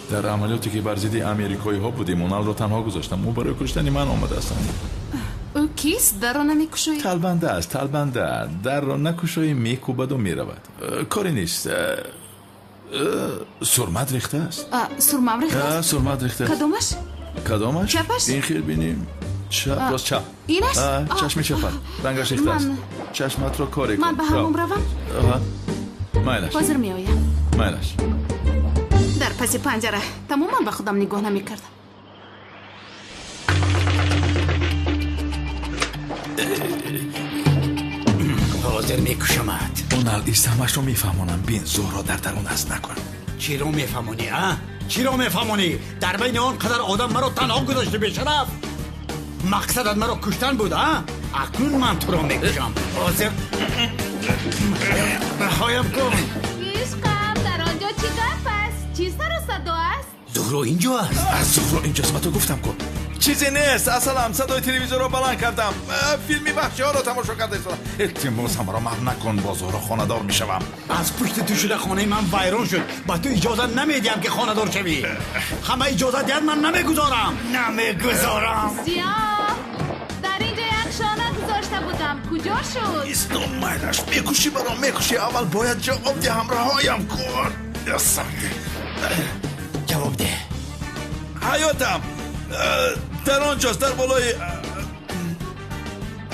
Дар амалиёте ки бар зидди америкоиҳо будем, Уналро танҳо гузоштам. Ӯ барои куштани ман омадааст. Ӯ кист? Дарро намекушоӣ? Талбанда аст, талбанда. Дарро накушоӣ, мекӯбаду меравад. Коре нест. Сурмат рехтааст. Сурмам рехтааст? Сурмат рехтааст. Кадомаш? Кадомаш? Чапаш? Ин хел бинем. Чап, рост чап. Инаш? Чашми чапат. Рангаш рехтааст. Чашматро коре кун. Ман ба ҳамом равам? Майлаш. Ҳозир меоям. Майлаш. Дар паси панҷара тамоман ба худам нигоҳ намекардам. Ҳозир мекушамад. Унал, истамашро мефаҳмонам. Бин, Зуҳро дар дарун аст, накун. Чиро мефаҳмонӣ, а? Чиро мефаҳмонӣ? Дар байни он қадар одам маро танҳо гузошти, бешараф. Мақсадат маро куштан буд, а? Акнун ман туро мекушам. Ҳозир раҳоям кун. Ишқам, дар он ҷо чӣ гап аст? Чӣ сару садо аст? Зуҳро инҷо аст. Аз Зуҳро инҷост, ба ту гуфтам ку. Чизе нест, асалам, садои телевизорро баланд кардам. Филми ваҳшиҳоро тамошо карда истодам. Илтимос, ҳамаро маҳв накун, бо Зуҳро хонадор мешавам. Аз пушти ту шуда хонаи ман вайрон шуд. Ба ту иҷоза намедиҳам, ки хонадор шавӣ. Ҳама иҷоза диҳанд, ман намегузорам. Намегузорам. Зиё, дар инҷо як шона гузошта будам. Куҷо шуд? Исто, майлаш, мекушӣ маро, мекушӣ. Аввал бояд ҷавоб диҳам, раҳоям кун. Ҷавоб деҳ. Ҳаётам дар он ҷост, дар болои,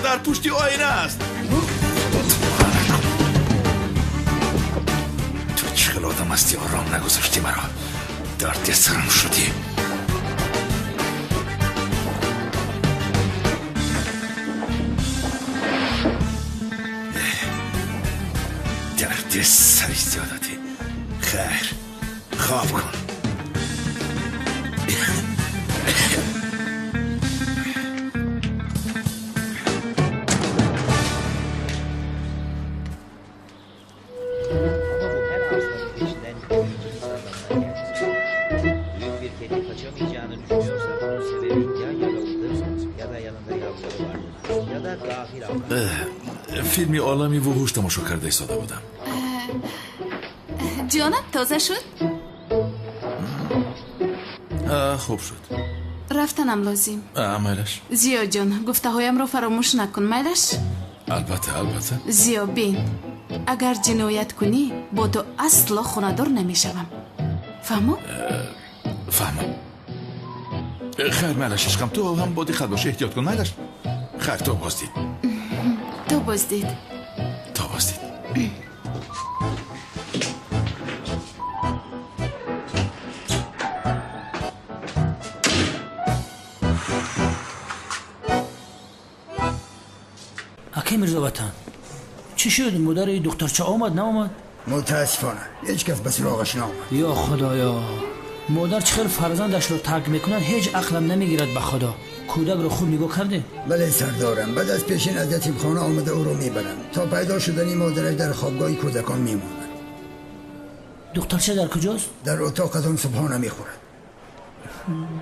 дар пушти оина аст. Ту чӣ хел одам ҳастӣ, ором нагузоштӣ маро. Дарди сарам шудӣ. Дарди сари зиёдатӣ. Хайр, хоб кун. Филми олами вуҳуш тамошо карда истода будам. Ҷонат тоза шуд? Хуб шуд. Рафтанам лозим. Майлаш. Зиё ҷон, гуфтаҳоямро фаромӯш накун, майлаш? Албатта, албатта. Зиё, бин, агар ҷиноят кунӣ, бо ту асло хонадор намешавам. Фаҳмо? Фаҳмам. Хайр, майлаш, ишқам, ту ҳам бо диққат бош, эҳтиёт кун, майлаш? Хайр, то боздид. То боздид. То боздид. Акай Мирзоватан, чӣ шуд? Модари духтарча омад, наомад? Мутаассифона, ҳеҷ кас ба суроғаш наомад. Ё Худоё, модар чӣ хел фарзандашро тарк мекунад, ҳеҷ ақлам намегирад ба Худо. Кӯдакро хуб нигоҳ кардем? Бале сардорам, баъд аз пешин аз ятимхона омада ӯро мебарам. То пайдо шудани модараш дар хобгоҳи кӯдакон мемонад. Духтарча дар куҷост? Дар утоқатон субҳона мехӯрад.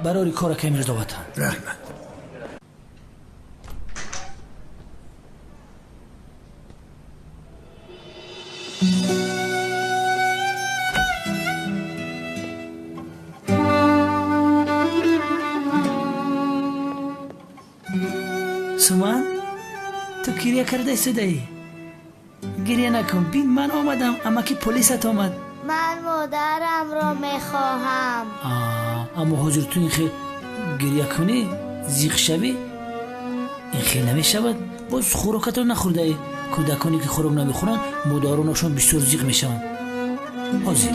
Барори кор, акай Мирзоватан. Раҳмат. Суман, ту гиря карда истодаӣ? Гиря накун, бин, ман омадам, амаки полисат омад. Ман модарамро мехоҳам. Аммо ҳозир ту ин хел гиря кунӣ, зиқ шавӣ, ин хел намешавад. Боз хӯрокатро нахӯрдаӣ. Кӯдаконе ки хӯрок намехӯранд, модаронашон бисёр зиқ мешаванд. Ҳозир.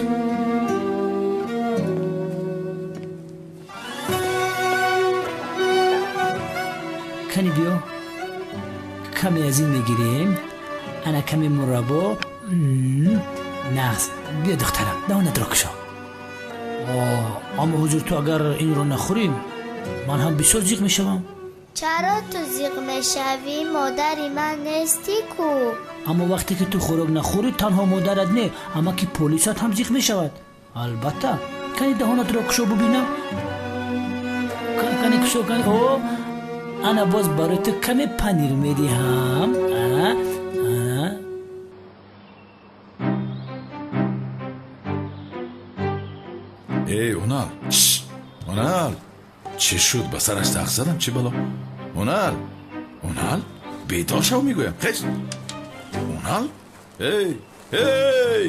Кани биё, каме аз ин мегирем, ана каме мураббо. Нағз, биё духтарам, даҳонатро кушо. Аммо ҳозир ту агар инро нахӯрӣ, ман ҳам бисёр зиқ мешавам. Чаро ту зиқ мешавӣ? Модари ман нестӣ ку. Аммо вақте ки ту хӯрок нахӯрӣ, танҳо модарат не, амаки полисат ҳам зиқ мешавад. Албатта. Кани даҳонатро кушо бубинам. Кани кушо, кани. О, ана боз барои ту каме панир медиҳам. Ана, ана. Эй, Унал, Унал, чӣ шуд? Ба сараш тақ задам, чӣ бало? Унал, Унал, бедор шав, мегӯям. Хез. Унал, эй, эй!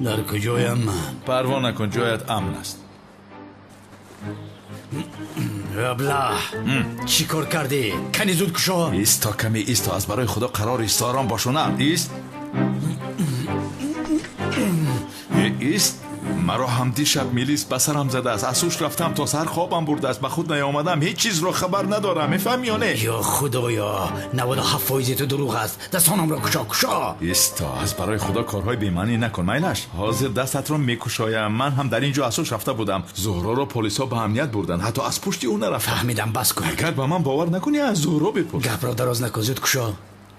Дар куҷоям ман? Парво накун, ҷоят амн аст. Абла, чӣ кор кардӣ? Кани зуд кушо. Исто, каме исто, аз барои Худо қарор исто, ором бош, Унал. Ист. Маро ҳам дишаб милис ба сарам задааст. Аз ҳуш рафтам, то саҳар хобам бурдааст. Ба худ наомадам, ҳеҷ чизро хабар надорам. Мефаҳмӣ ё не? Ё худоё, 97% ту дурӯғ аст. Дастонамро кушо, кушо. Исто, аз барои худо корҳои бемаънӣ накун. Майлаш, ҳозир дастатро мекушоям. Ман ҳам дар ин ҷо аз ҳуш рафта будам. Зуҳроро полисҳо ба амният бурданд. Ҳатто аз пушти ӯ нарафтам. Фаҳмидам, бас кун. Агар ба ман бовар накунӣ, аз Зуҳро бипурс. Гапро дароз накун, зуд кушо.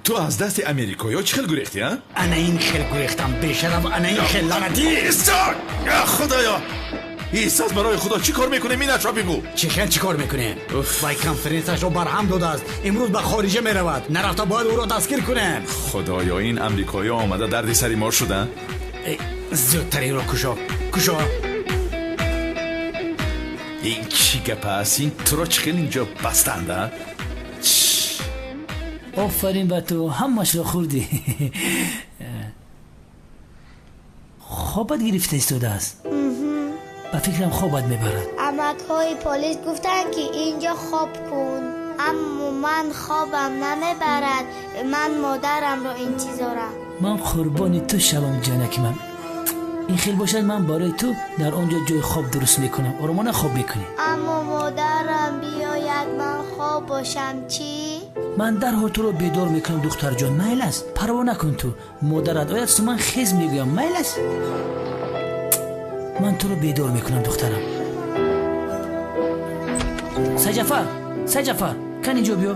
Ту аз дасти америкоиҳо чӣ хел гурехтӣ, а? Ана ин хел гурехтам, бешараф, ана ин хел лаънатӣ. Исто! Худоё! Исто, барои худо чӣ кор мекунем? Инашро бигӯ. Чӣ хел чӣ кор мекунем? Вай конференсияшро барҳам додааст. Имрӯз ба хориҷа меравад. Нарафта бояд ӯро дастгир кунем. Худоё, ин амрикоиҳо омада дарди сари мо шуданд. Зудтар инро кушо, кушо. Ин чӣ гап аст? Ин туро чӣ хел инҷо бастанд, а? Офарин ба ту, ҳамашро хӯрдӣ. Хобат гирифта истодааст. Ба фикрам хобат мебарад. Амакҳои полис гуфтанд, ки инҷо хоб кун, аммо ман хобам намебарад. Ман модарамро интизорам. Ман қурбони ту шавам, ҷанаки ман. Ин хел бошад, ман барои ту дар он ҷо ҷои хоб дуруст мекунам. Оромона хоб мекунӣ. Аммо модарам биёяд, ман хоб бошам чӣ? Ман дарҳол туро бедор мекунам, духтарҷон. Майл аст, парво накун ту. Модарат ояд, суман хез мегӯям. Майл аст, ман туро бедор мекунам, духтарам. Саҷафар, Саҷафар, кан инҷо биё.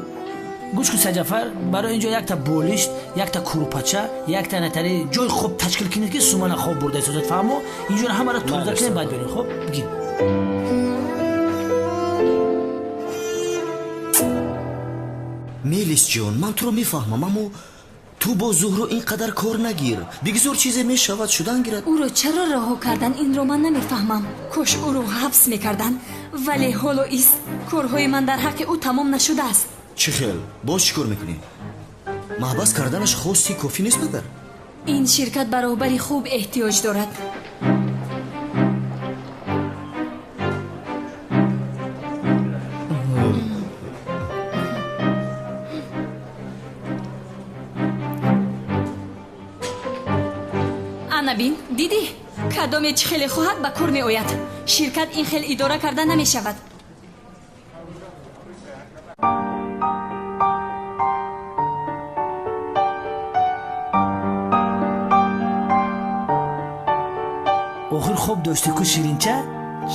Гӯш кун, Саҷафар, барои инҷо якта болишт, якта курпача, якта натари ҷои хоб ташкил кунед, ки сумана хоб бурда истодад. Фаҳмо? Инҷоро ҳамаро тоза кунед, баъд биёрем. Хоб бигир. Мелис ҷон, ман туро мефаҳмам, аммо ту бо Зуҳро ин қадар кор нагир. Бигзор чизе мешавад, шудан гирад. Ӯро чаро раҳо кардан, инро ман намефаҳмам. Кош ӯро ҳабс мекардан, вале ҳоло ист, корҳои ман дар ҳаққи ӯ тамом нашудааст. Чӣ хел? Боз чӣ кор мекунӣ? Маҳбас карданаш хоси кофӣ нест магар? Ин ширкат ба роҳбари хуб эҳтиёҷ дорад. Ана бин, дидӣ? Кадоме чӣ хеле хоҳад ба кор меояд. Ширкат ин хел идора карда намешавад. Охир хоб доштӣ ку, ширинча?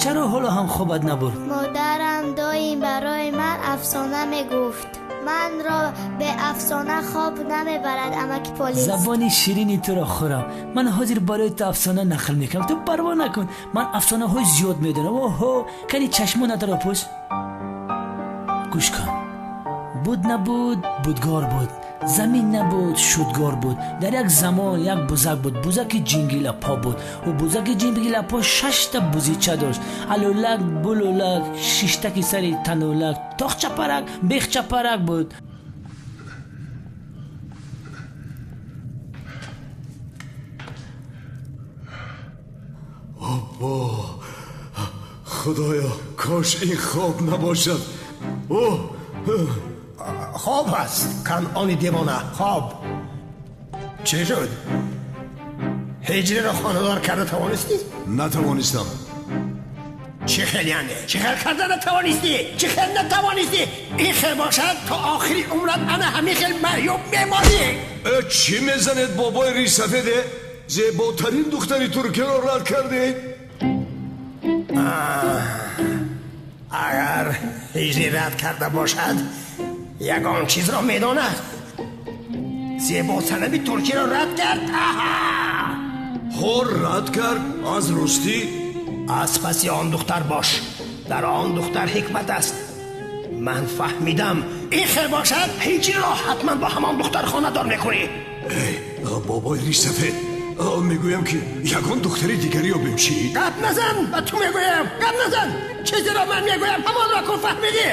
Чаро ҳоло ҳам хобат набурд? Модарам доим барои ман афсона мегуфт. Манро бе афсона хоб намебарад, амаки полис. Забони ширини туро хӯрам. Ман ҳозир барои ту афсона нақл мекунам. Ту парво накун, ман афсонаҳои зиёд медонам. Оҳо, кани чашмонатро пӯш. Гӯш кун. Буд набуд, будгор буд. Замин набуд, шудгор буд. Дар як замон як бузак буд. Бузаки ҷингилапо буд. Ӯ бузаки ҷингилапо 6та бузича дошт. Алулак, булулак, шиштаки сари танулак, тоқчапарак, бехчапарак буд. Обо, худоё, кош ин хоб набошад. О, хоб аст, канъони девона, хоб. Чӣ шуд? Ҳиҷриро хонадор карда тавонистӣ? Натавонистам. Чӣ хел яъне? Чӣ хел карда натавонистӣ? Чӣ хел натавонистӣ? Ин хел бошад, то охири умрат ана ҳамин хел маъюб мемонӣ. Чӣ мезанед, бобои ришсафеде? Зеботарин духтари туркиро рад кардед? Агар ҳиҷрӣ рад карда бошад, ягон чизро медонад. Зебосанами туркиро рад кард. Аҳа, ҳо, рад кард аз ростӣ. Аз паси он духтар бош, дар он духтар ҳикмат аст. Ман фаҳмидам. Ин хел бошад, ҳиҷриро ҳатман бо ҳамон духтар хонадор мекунӣ. Эй бобои ришсафед, мегӯям ки ягон духтари дигаре ёбем чӣ? Гап назан, ба ту мегӯям, гап назан. Чизеро ман мегӯям ҳамонро кун, фаҳмидӣ?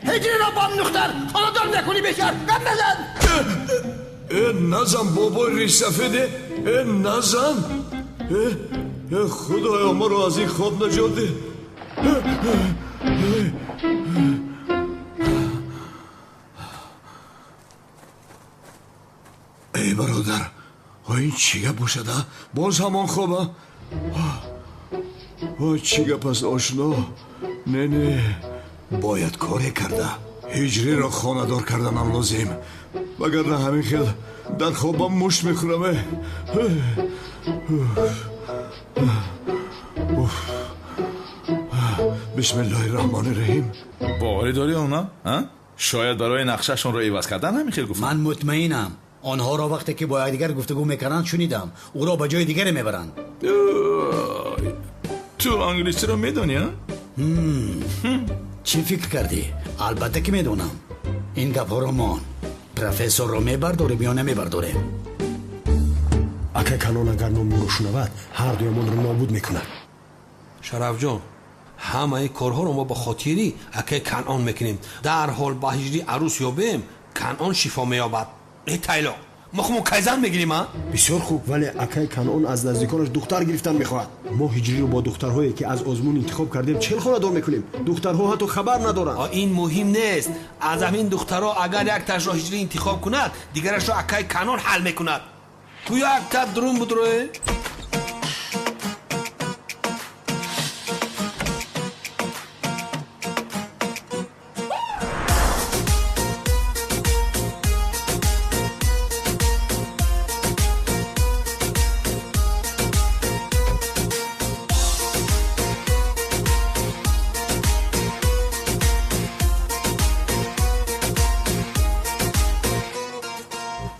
Ҳиҷриро бо он духтар хонадор мекунӣ, бешар. Гап назан. Э, назан, бобои ришсафеде, э, назан. Э, худоё, маро аз ин хоб наҷот деҳ. Эй бародар, ин чӣ гап бошад, а? Боз ҳамон хоба? Вой, чӣ гап аст, ошно? Не, не, бояд коре карда ҳиҷриро хонадор карданам лозим, вагарна ҳамин хел дар хобам мушт мехӯрам. Бисмиллоҳи раҳмони раҳим. Боварӣ дорӣ она? Шояд барои нақшашонро иваз кардан ҳамин хел гуфтанд. Ман мутмаинам. Онҳоро вақте ки бо якдигар гуфтугӯ мекарданд шунидам. Ӯро ба ҷои дигаре мебаранд. Ту англисиро медонӣ, а? Чӣ фикр кардӣ? Албатта ки медонам. Ин гапҳоро мон. Профессорро мебардорем ё намебардорем? Акай Канон агар номи ӯро шунавад, ҳар дуямонро нобуд мекунад. Шарафҷон, ҳамаи корҳоро мо ба хотири акай Канон мекунем. Дарҳол ба ҳиҷри арӯс ёбем, Канон шифо меёбад. Э тайло, мо хумон кайзан мегирем, а? Бисёр хуб, вале акай Канон аз наздиконаш духтар гирифтан мехоҳад. Мо ҳиҷриро бо духтарҳое ки аз озмун интихоб кардем чел хонадор мекунем. Духтарҳо ҳатто хабар надоранд. Ин муҳим нест. Аз ҳамин духтарҳо агар якташро ҳиҷрӣ интихоб кунад, дигарашро акай Канон ҳал мекунад. Ту якта дурун будроe?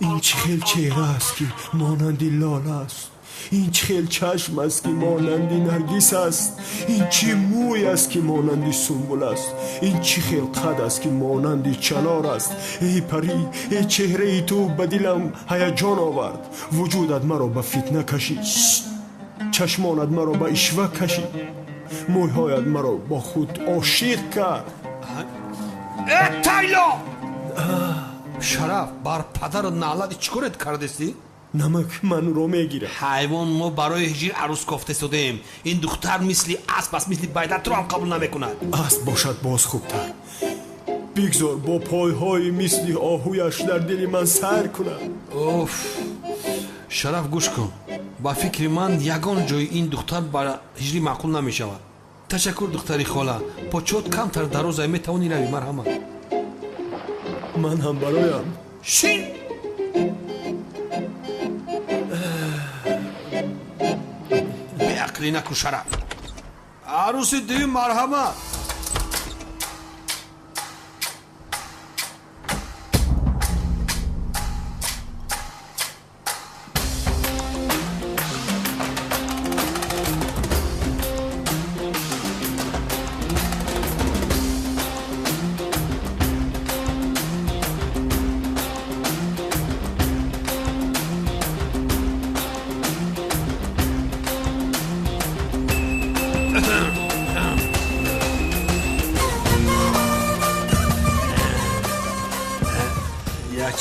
Ин чӣ хел чеҳра аст ки монанди лола аст, ин чӣ хел чашм аст ки монанди наргис аст, ин чӣ мӯй аст ки монанди сумбул аст, ин чӣ хел қад аст ки монанди чанор аст. Эй парӣ, эй чеҳраи ту ба дилам ҳаяҷон овард, вуҷудат маро ба фитна кашид, чашмонат маро ба ишва кашид, мӯйҳоят маро бо худ ошиқ кард. Э тайло! Шараф, бар падару наълати чӣ корет кардестӣ? Намак манро мегирад. Ҳайвон, мо барои ҳиҷр арӯс кофта истодаем. Ин духтар мисли асп аст, мисли байда туро ҳам қабул намекунад. Асп бошад боз хубтар. Бигзор бо пойҳои мисли оҳуяш дар дили ман сайр кунад. Оф, Шараф, гӯш кун. Ба фикри ман ягон ҷои ин духтар ба ҳиҷрӣ маъқул намешавад. Ташаккур, духтари хола. Почот камтар дарозай, метавонӣ равӣ. Марҳамат. Ман ҳам бароям. Шин! Беақлӣ накун, Шараф. Арӯси дуюм, марҳамат.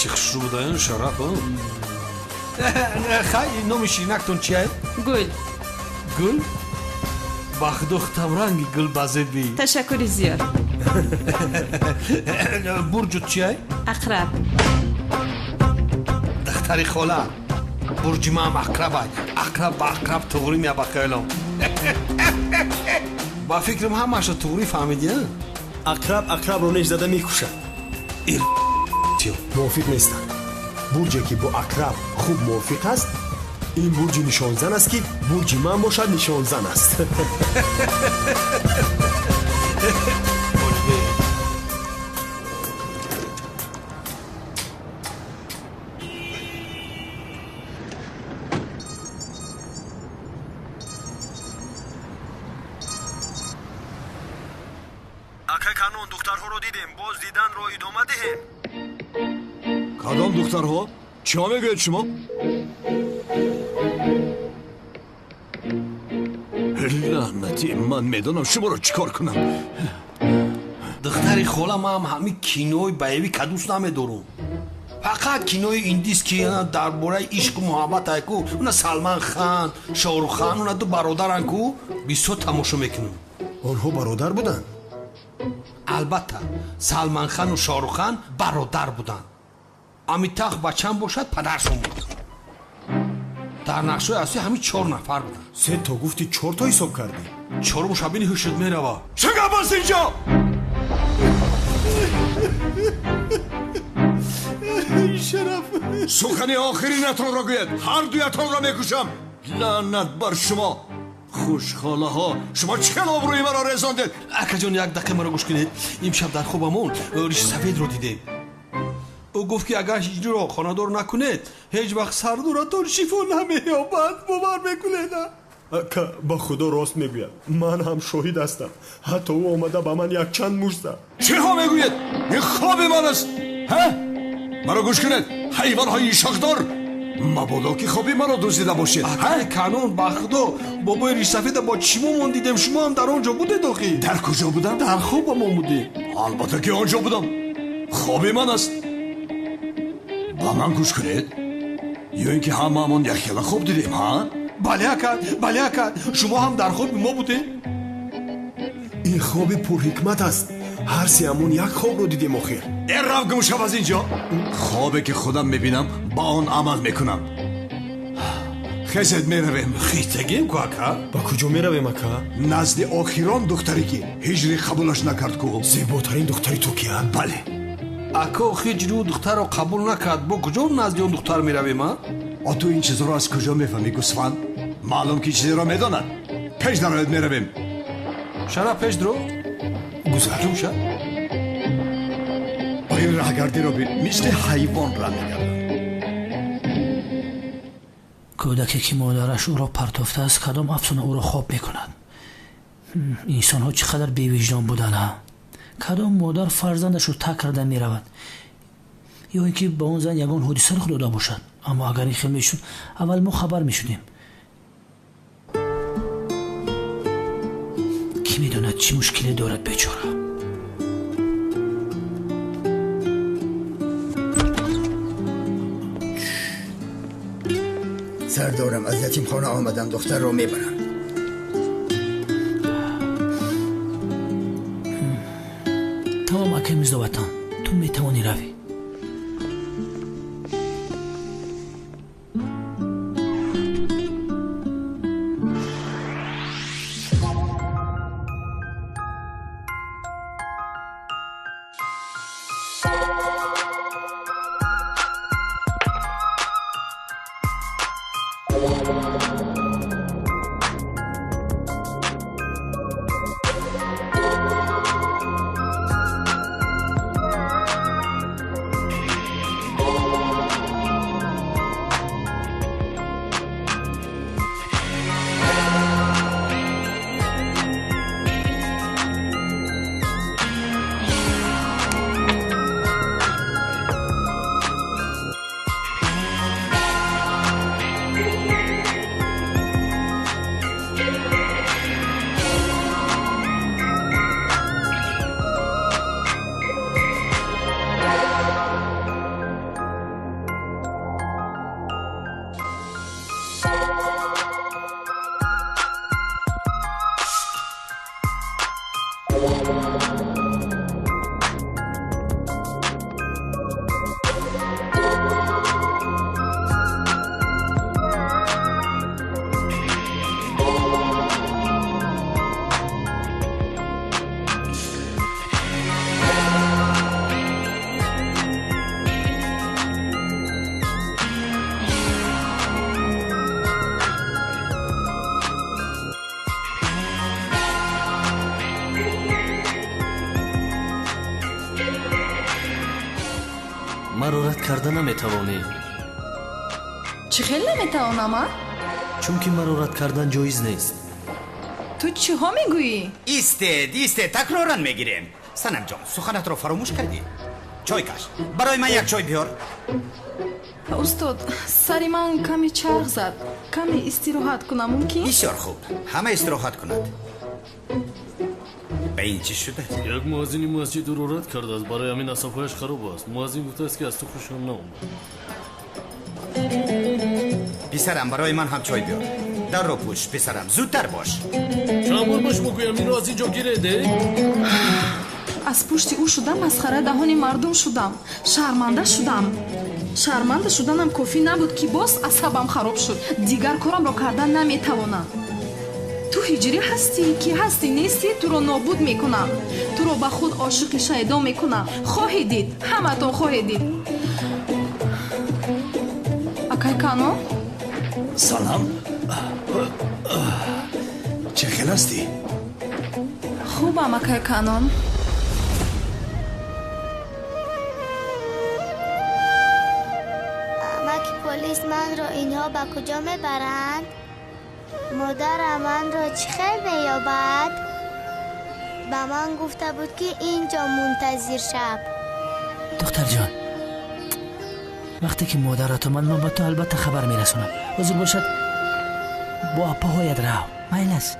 Чӣ хушрӯ будаён, Шараф. Хай, номи ширинактон чия? Гул. Гул? Ба худо хутамранги гул базебӣ. Ташаккури зиёд. Бурҷут чия? Ақраб. Духтари хола, бурҷи маам ақрабай. Ақраб ба ақраб туғрӣ меяба хаёлам. Ба фикрам ҳамаашро туғрӣ фаҳмидӣ? Ақраб ақрабро неш зада мекушад. Мувофиқ нестам. Бурҷе ки бо ақраб хуб мувофиқ аст, ин бурҷи нишонзан аст ки бурҷи ман бошад нишонзан аст. Акай Канон, духтарҳоро дидем, боз диданро идома диҳем. Кадом духтарҳо? Чиҳо мегӯед шумо? Лаънатӣ, ман медонам шуморо чӣ кор кунам. Духтари хола, ман ҳамин кинои баевӣ кадус намедорум. Фақат кинои индис ки дар бораи ишқу муҳаббат айку, уна Салман Хан, Шоҳрух Хан, уна ду бародаран ку, бисёр тамошо мекунам. Онҳо бародар буданд? Албатта, Салман Хану Шоҳрух Хан бародар буданд. Амитах бачам бошад, падаршон буд. Дар нақшаи аслӣ ҳамин 4 нафар буданд. 3 то гуфтӣ, 4 то ҳисоб кардӣ. Чорум шабини ҳушт мерава. Чӣ гап аст инҷо? Шараф. Сухани охиринатонро гӯед, ҳар дуятонро мекушам. Лаънат бар шумо, хушхолаҳо, шумо чӣ хел обрӯи маро резондед? Акаҷон, як дақиқа маро гӯш кунед. Имшаб дар хобамон ришсафедро дидем. Ӯ гуфт, ки агар ҳиҷриро хонадор накунед, ҳеҷ вақт сардоратон шифо намеёбад. Бовар мекунед? Ака, ба худо рост мегӯяд. Ман ҳам шоҳид ҳастам. Ҳатто ӯ омада ба ман якчанд мушт зад. Чиҳо мегӯед? Ин хоби ман аст. Ҳа? Маро гӯш кунед, ҳайвонҳои шохдор, мабодо ки хоби маро дуздида бошед. Акаи Канон, ба худо, бобои ришсафеда бо чишмомон дидем. Шумо ҳам дар он ҷо будед охи? Дар куҷо будам? Дар хобамон будед. Албатта ки он ҷо будам. Хоби ман аст. Ба ман гӯш кунед, ё ин ки ҳамаамон якхела хоб дидем, ҳа? Бале ака, бале ака, шумо ҳам дар хоби мо будед. Ин хоби пурҳикмат аст. Ҳар сеамон як хобро дидем охир. Э, рав гум шав аз инҷо. Хобе ки худам мебинам, ба он амал мекунам. Хезед, меравем. Хистагем ку, ака? Ба куҷо меравем, ака? Назди охирон духтаре ки ҳиҷри қабулаш накард ку. Зеботарин духтари ту кия? Бале. Ака, ҳиҷри ӯ духтарро қабул накард, бо куҷо назди он духтар меравем, а? А ту ин чизро аз куҷо мефаҳмӣ, гӯсфанд? Маълум ки чизеро медонад. Пеш дарояд, меравем. Шараф, пеш даро. Гузар. Ҷумша. Оё раҳгардиро бин, мисли ҳайвон ра мегардад. Кӯдаке ки модараш ӯро партофтааст, кадом афсона ӯро хоб мекунад? Инсонҳо чӣ қадар бевиҷдон буданд, ҳа? Кадом модар фарзандашро тарк карда меравад? Ё ин ки ба он зан ягон ҳодиса рух дода бошад. Аммо агар ин хел мешуд, аввал мо хабар мешудем. Кӣ медонад чӣ мушкиле дорад бечора? Сардорам, аз ятимхона омадам, духтарро мебарам. Тамом, акай Мирзоватан, ту метавонӣ равӣ. Маро рад карда наметавонӣ. Чӣ хел наметавонам, а? Чунки маро рад кардан ҷоиз нест. Ту чиҳо мегӯӣ? Истед, истед, такроран мегирем. Санамҷон, суханатро фаромӯш кардӣ? Чой каш, барои ман як чой биёр. Устод, сари ман каме чарх зад. Каме истироҳат кунам мумкин? Бисёр хуб, ҳама истироҳат кунад. Ба ин чӣ шуда? Як муаззини масҷид ӯро рад кардааст, барои ҳамин асабҳояш хароб аст. Муаззин гуфтааст, ки аз ту хушам наомад. Писарам, барои ман ҳам чой биёр. Дарро пӯш, писарам, зудтар бош. Чанд бор ба шумо гӯям, инро аз ин ҷо гиред, э? Аз пушти ӯ шуда масхараи даҳони мардум шудам, шарманда шудам. Шарманда шуданам кофӣ набуд, ки боз асабам хароб шуд. Дигар корамро кардан наметавонам. Ту ҳиҷрӣ ҳастӣ, ки ҳастӣ нестӣ, туро нобуд мекунам. Туро ба худ ошиқи шайдо мекунам. Хоҳед дид, ҳаматон хоҳед дид. Акай Канон? Салам. Чӣ хел ҳастӣ? Хубам, акай Канон. Амаки полис, манро инҳо ба куҷо мебаранд? Модарам манро чӣ хел меёбад? Ба ман гуфта буд, ки ин ҷо мунтазир шаб. Духтарҷон, вақте ки модарат омад, ман ба ту албатта хабар мерасонам. Ҳозир бошад, бо апаҳоят рав. Майл аст?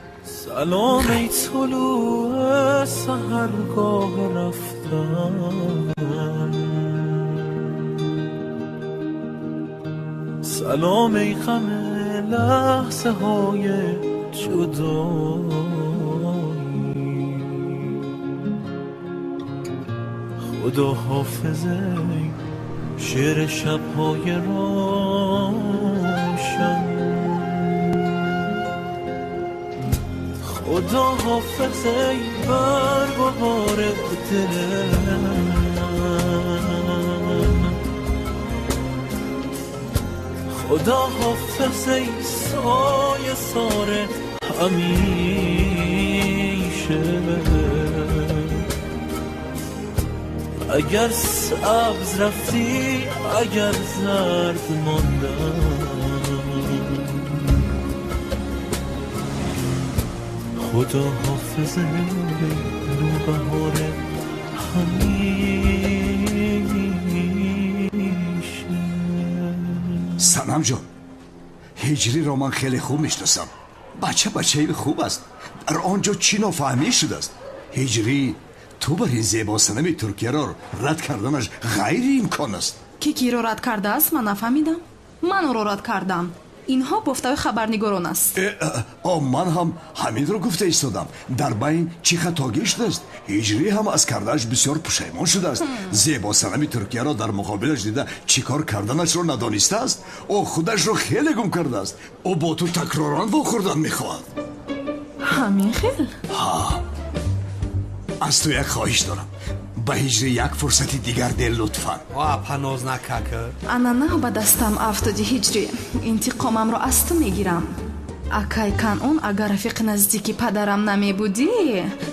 Салом эй тулӯи саҳаргоҳ рафтан, салом эй ғам лаҳзаҳои ҷудоӣ, худо ҳофиз эй шеъри шабҳои равшан, худо ҳофиз эй барг ва бори дили ман, худо ҳофиз эй соя сори ҳамеша, агар сабз рафтӣ, агар зард мондам, худо ҳофиз эй нӯбаҳор ҳамеша. Санам ҷон, ҳиҷриро ман хеле хуб мешиносам. Бача бачаи хуб аст. Дар он ҷо чӣ нофаҳмӣ шудааст? Ҳиҷрӣ, ту бар ин зебо санами Туркияро рад карданаш ғайриимкон аст. Ки киро рад кардааст, ман нафаҳмидам. Ман ӯро рад кардам. Инҳо бофтаи хабарнигорон аст. Ман ҳам ҳаминро гуфта истодам. Дар байн чӣ хатогӣ шудааст? Ҳиҷрӣ ҳам аз кардааш бисёр пушаймон шудааст. Зебо санами Туркияро дар муқобилаш дида чӣ кор карданашро надонистааст. Ӯ худашро хеле гум кардааст. Ӯ бо ту такроран вохӯрдан мехоҳад. Ҳамин хел? Ҳа. Аз ту як хоҳиш дорам. Ба ҳиҷрӣ як фурсати дигар де, лутфан. Ва паноз накака. Ана нав ба дастам афтоди, ҳиҷрӣ. Интиқомамро аз ту мегирам. Акай Канон, агар рафиқи наздики падарам намебудӣ,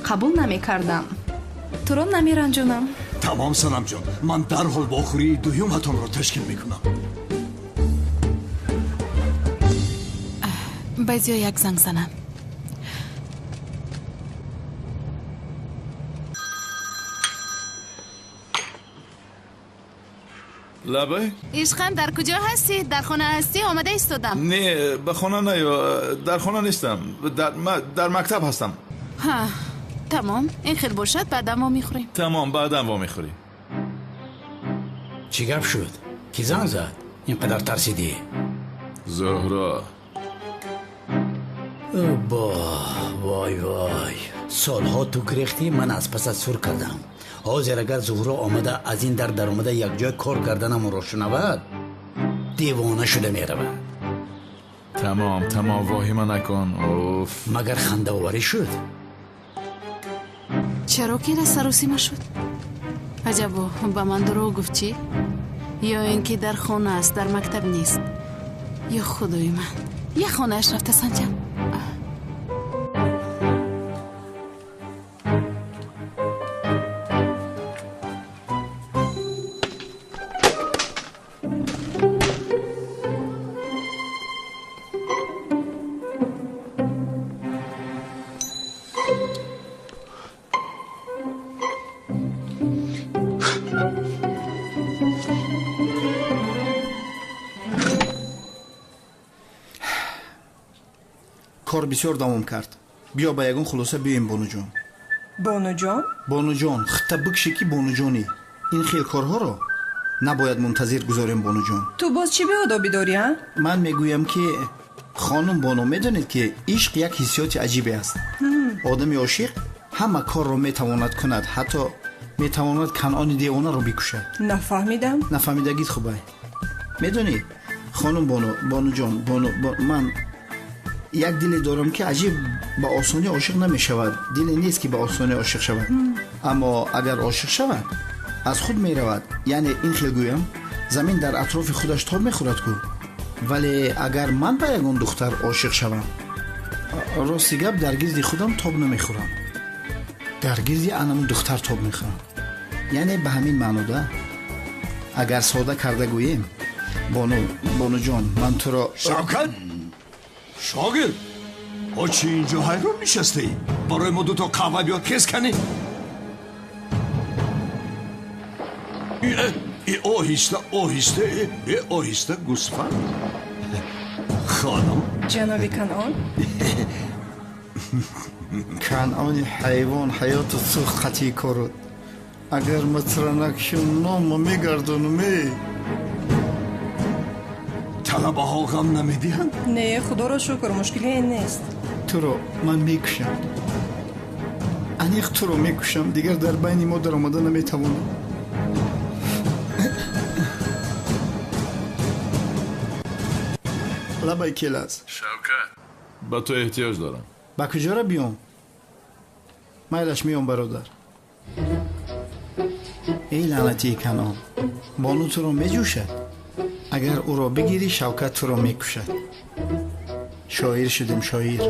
қабул намекардам. Туро намеранҷонам. Тамом, Санамҷон, ман дарҳол вохӯрии дуюматонро ташкил мекунам. Ба Зиё як занг занам. Лабай? Ишқам, дар куҷо ҳастӣ? Дар хона ҳастӣ? Омада истодам. Не, ба хона наё, дар хона нестам. Дар мактаб ҳастам. Ҳа, тамом. Ин хел бошад, баъдан вомехӯрем. Тамом, баъдан вомехӯрем. Чӣ гап шуд? Ки занг зад? Ин қадар тарсидӣ? Зуҳро. Бо, вой вой. Солҳо ту гирехтӣ, ман аз пасат сур кардам. Ҳозир агар Зуҳро омада аз ин дар даромада якҷоя кор карданамонро шунавад, девона шуда меравад. Тамом, тамом, воҳима накун. Уф. Магар хандаоварӣ шуд? Чаро ки саросима шуд? Аҷабо, ба ман дурӯғ гуфт чӣ? Ё ин ки дар хона аст, дар мактаб нест. Ё худои ман, як хонааш рафта санҷам. Кор бисёр давом кард. Биё ба ягон хулоса биёем, бонуҷон. Бонуҷон? Бонуҷон, хитта бикши ки бонуҷонӣ. Ин хел корҳоро набояд мунтазир гузорем, бонуҷон. Ту боз чӣ беодобӣ дорӣ, а? Ман мегӯям ки хонум Бону, медонед ки ишқ як ҳиссиёти аҷибе аст. Одами ошиқ ҳама корро метавонад кунад, ҳатто Метавонад Канъони девонаро бикушад. Нафаҳмидам. Нафаҳмидагит хубай. Медонӣ, хонум Бону, Бонуҷон, Бону, ман як диле дорам, ки аҷиб ба осонӣ ошиқ намешавад. Диле нест, ки ба осонӣ ошиқ шавад. Аммо агар ошиқ шавад, аз худ меравад. Яъне ин хел гӯям, замин дар атрофи худаш тоб мехӯрад ку. Вале агар ман ба ягон духтар ошиқ шавам, рости гап, дар гирди худам тоб намехӯрам, дар гирди анамун духтар тоб мехӯрам. Яъне ба ҳамин маъно да, агар сода карда гӯем, Бону, Бонуҷон, ман туро. Шавкат, шогирд, о, чи инҷо ҳайрон нишастаӣ? Барои мо дуто қаҳва биёр, хез канӣ. Оҳиста, оҳиста, оҳиста, гӯсфанд. Хонум. Ҷаноби Канъон. Канъони ҳайвон ҳаёту сӯхт қатъи корот. Агар ма туро накушам, номо мегардонам е. Талабаҳо ғам намедиҳанд? Не, худоро шукр, мушкилие нест. Туро ман мекушам, аниқ туро мекушам. Дигар дар байни мо даромада наметавонам. Лабай, Келас. Шавкат, ба ту эҳтиёҷ дорам. Ба куҷора биём? Майлаш, меём, бародар. Эй лаънатии Канъон, Бону туро меҷӯшад. Агар ӯро бигирӣ, Шавкат туро мекушад. Шоир шудем, шоир.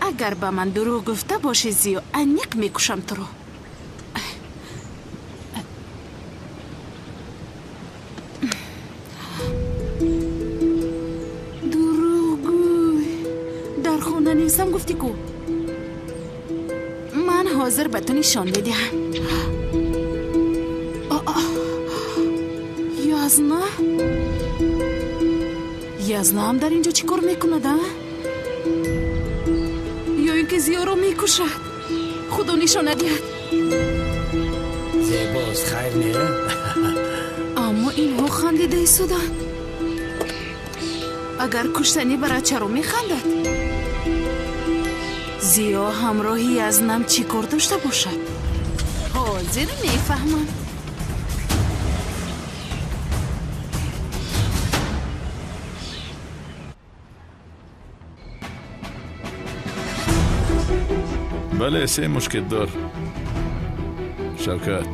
Агар ба ман дурӯғ гуфта бошӣ, Зиё, аниқ мекушам туро. Дурӯғгӯй, дар хона нестам гуфтӣ ку. Ман ҳозир ба ту нишон медиҳам. Язна, Язнаам дар ин ҷо чӣ кор мекунад, а? Ё ин ки Зиёро мекушад? Худо нишона диҳад. Зебост, хайр не? Аммо инҳо хандида истоданд. Агар куштанӣ барад, чаро механдад? Зиё ҳамроҳи Язнам чӣ кор дошта бошад? Ҳозир мефаҳмам. Бале, се мушкетдор. Шавкат,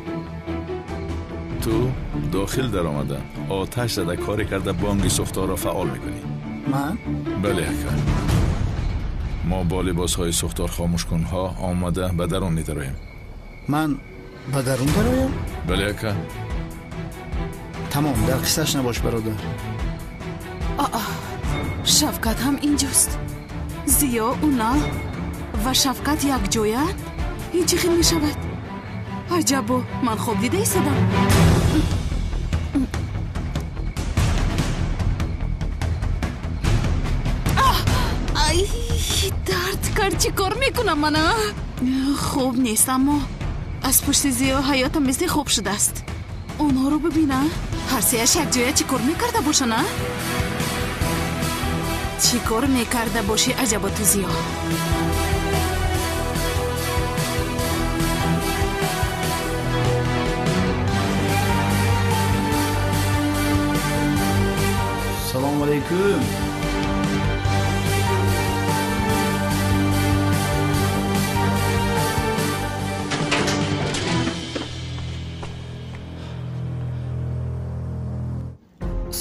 ту дохил даромада, оташ зада, коре карда бонги сӯхторро фаъол мекунӣ. Ман? Бале, ака. Мо бо либосҳои сӯхторхомӯшкунҳо омода ба дарун медароем. Ман ба дарун дароям? Бале, ака. Тамом, дар қиссаш набош, бародар. Аа, Шавкат ҳам инҷост. Зиё, Унал ва Шавкат якҷоянд? Ин чӣ хел мешавад? Аҷабо, ман хоб дида истодам. Ай, дард кард. Чӣ кор мекунам мана? Хоб нест, аммо аз пушти Зиё ҳаётам мисли хоб шудааст. Онҳоро бибина, ҳар сеяш якҷоя чӣ кор мекарда бошанд, а? Чӣ кор мекарда бошӣ, аҷабо, ту, Зиё? Салому алайкум.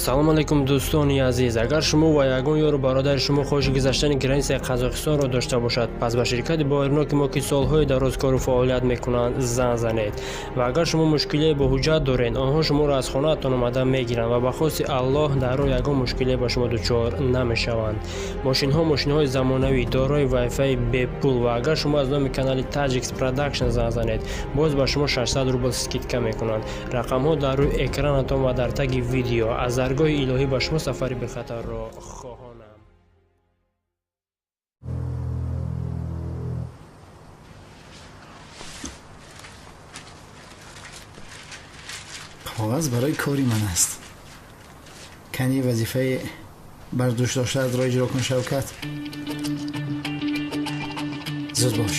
Салом алейкум, дӯстони азиз. Агар шумо ва ягон ёру бародари шумо хоҳиши гузаштани границаи Қазоқистонро дошта бошад, пас ба ширкати боварноки мо, ки солҳои дароз кору фаъолият мекунанд, занг занед. Ва агар шумо мушкилие бо ҳуҷҷат доред, онҳо шуморо аз хонаатон омада мегиранд ва ба хости Аллоҳ дар роҳ ягон мушкилие ба шумо дучор намешаванд. Мошинҳо мошинҳои замонавӣ, дорои вайфаи бепул, ва агар шумо аз номи канали Таджикс Продакшн занг занед, боз ба шумо 600 рубл скидка мекунанд. Рақамҳо дар рӯи экранатон ва дар таги видео. Аз даргоҳи илоҳӣ ба шумо сафари бехатарро хоҳонам. Коғаз барои кори ман аст. Кани вазифаи Бар дӯш доштаатро иҷро кун, Шавкат. Зуд бош.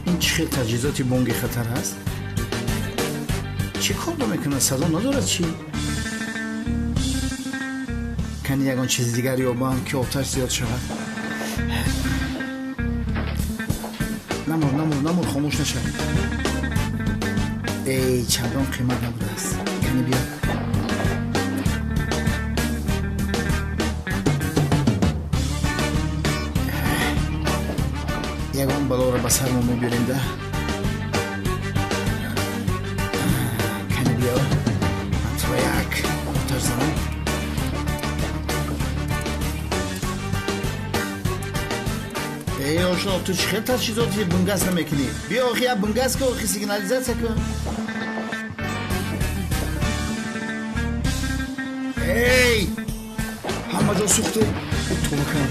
Ин чӣ хел таҷҳизоти бонги хатар ҳаст? Чӣ кор мекунад? Садо надорад чӣ? Кани ягон чизи дигар ёбам, ки оташ зиёд шавад. Намур, намур, намур, хомӯш нашавад. Эй, чандон қимат набудааст. Кани биё. Ягон балоро ба сармо мебирем да. Кани биё, ман туро як оташ занам. Эй, ошно, ту чӣ хел таҷҳизоти бунгас намекунӣ? Биё, охи як бунгас ку, охи сигнализатсия кун. Эй, ҳама ҷо сӯхте. Тоба кун.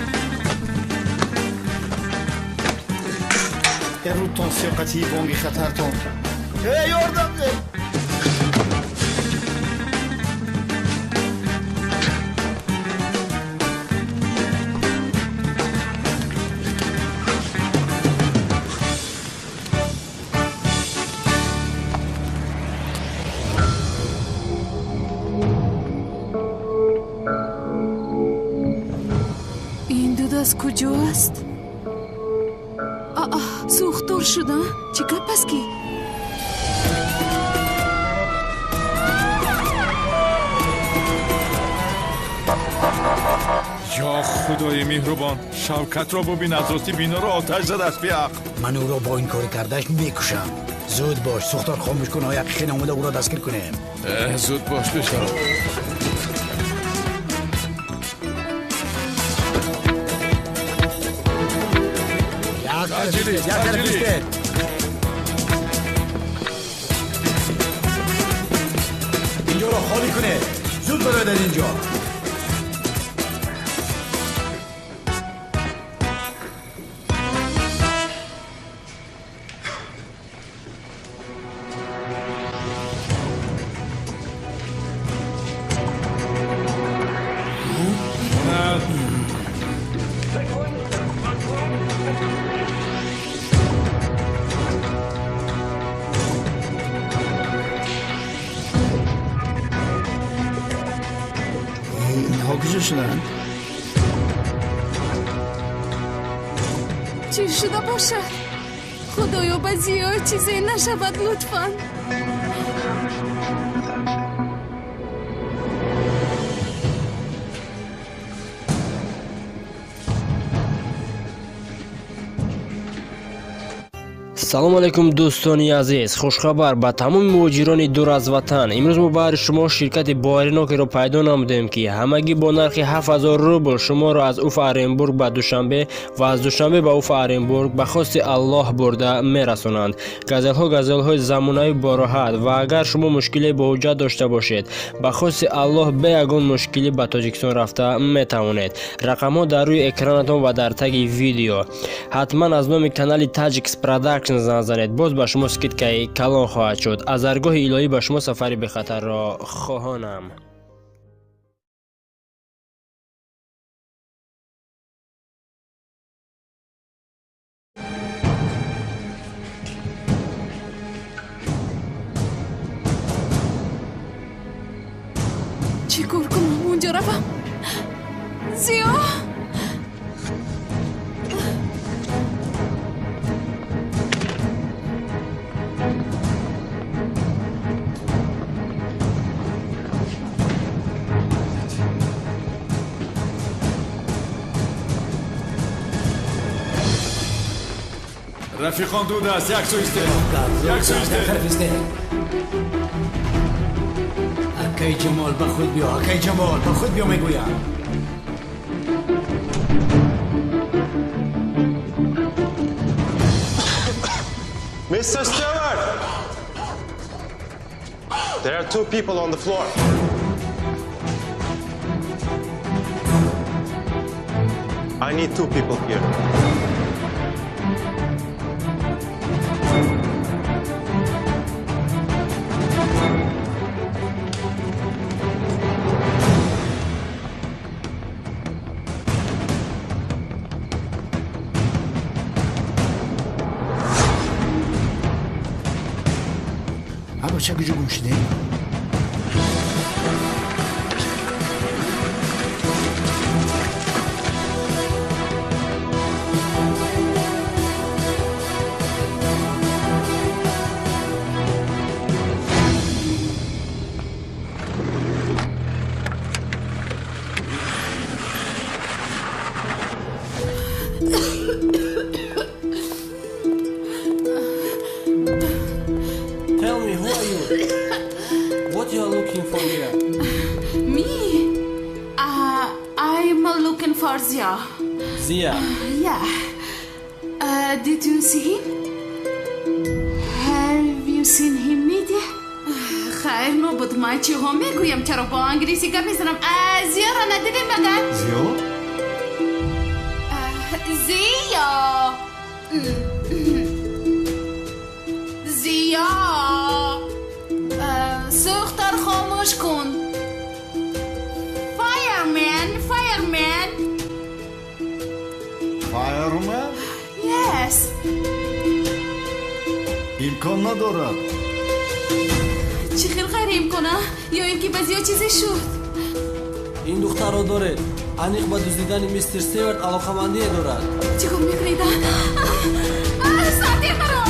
Рӯтон сиёқатии бонги хатартон. Эй, ёрдам деҳ! Ин дуд аз куҷо аст? Аа, сӯхтор шуда? Чӣ гап аст ки? Ё худои меҳрубон, Шавкатро бубин, аз рости биноро оташ задааст беақл. Ман ӯро бо ин кори кардааш мекушам. Зуд бош, сӯхтор хомӯш кун, ояқ хин омада ӯро дастгир кунем. Зуд бош, бешаро. اینجا را خالی کنه. زود برای در اینجا. Чӣ шуда бошад? Худоё, ба Зиё чизе нашавад, лутфан. Салом алейкум, дӯстони азиз. Хушхабар ба тамоми муҳоҷирони дур аз ватан. Имрӯз мо баҳри шумо ширкати боваринокеро пайдо намудем, ки ҳамагӣ бо нархи 7000 рубл шуморо аз Уфа Оренбург ба Душанбе ва аз Душанбе ба Уфа Оренбург ба хости Аллоҳ бурда мерасонанд. Газелҳо газелҳои замонавӣ бороҳат, ва агар шумо мушкиле бо ҳуҷҷат дошта бошед, ба хости Аллоҳ бе ягон мушкилӣ ба Тоҷикистон рафта метавонед. Рақамҳо дар рӯи экранатон ва дар таги видео. Ҳатман аз номи канали Tajix Production занг занед, боз ба шумо скидкаи калон хоҳад шуд. Аз даргоҳи илоҳӣ ба шумо сафари бехатарро хоҳонам. Чӣ кор кунам? Унҷо равам? Зиё? Рафиқон, дуд аст, як сӯ истед, як сӯ истед. Акай Ҷамол, ба худ биё, акай Ҷамол, ба худ биё, мегӯям. Mr. Stewart! There are two people on the floor. I need two people here. Бача куҷо гум шудем? Tell me, who are you? What you are looking for here? Me? I'm looking for Zia. Zia? Yeah. Did you see him? Have you seen him, Media? хайр, нобуд, ман чиҳо мегӯям? Чаро бо англисӣ гап мезанам? Зиёро надидем магар? Зиё? Зиё! Зиё! Сӯхтар хомӯш кун. Fireman, fireman. Fireman? Yes. Имкон надорад. Чӣ хел ғайриимкон, а? Ё ин ки ба Зиё чизе шуд? Ин духтарро доред, аниқ ба дуздидани мистер Стюарт алоқамандие дорад. Чӣ кор мекунед, а? Сардир маро!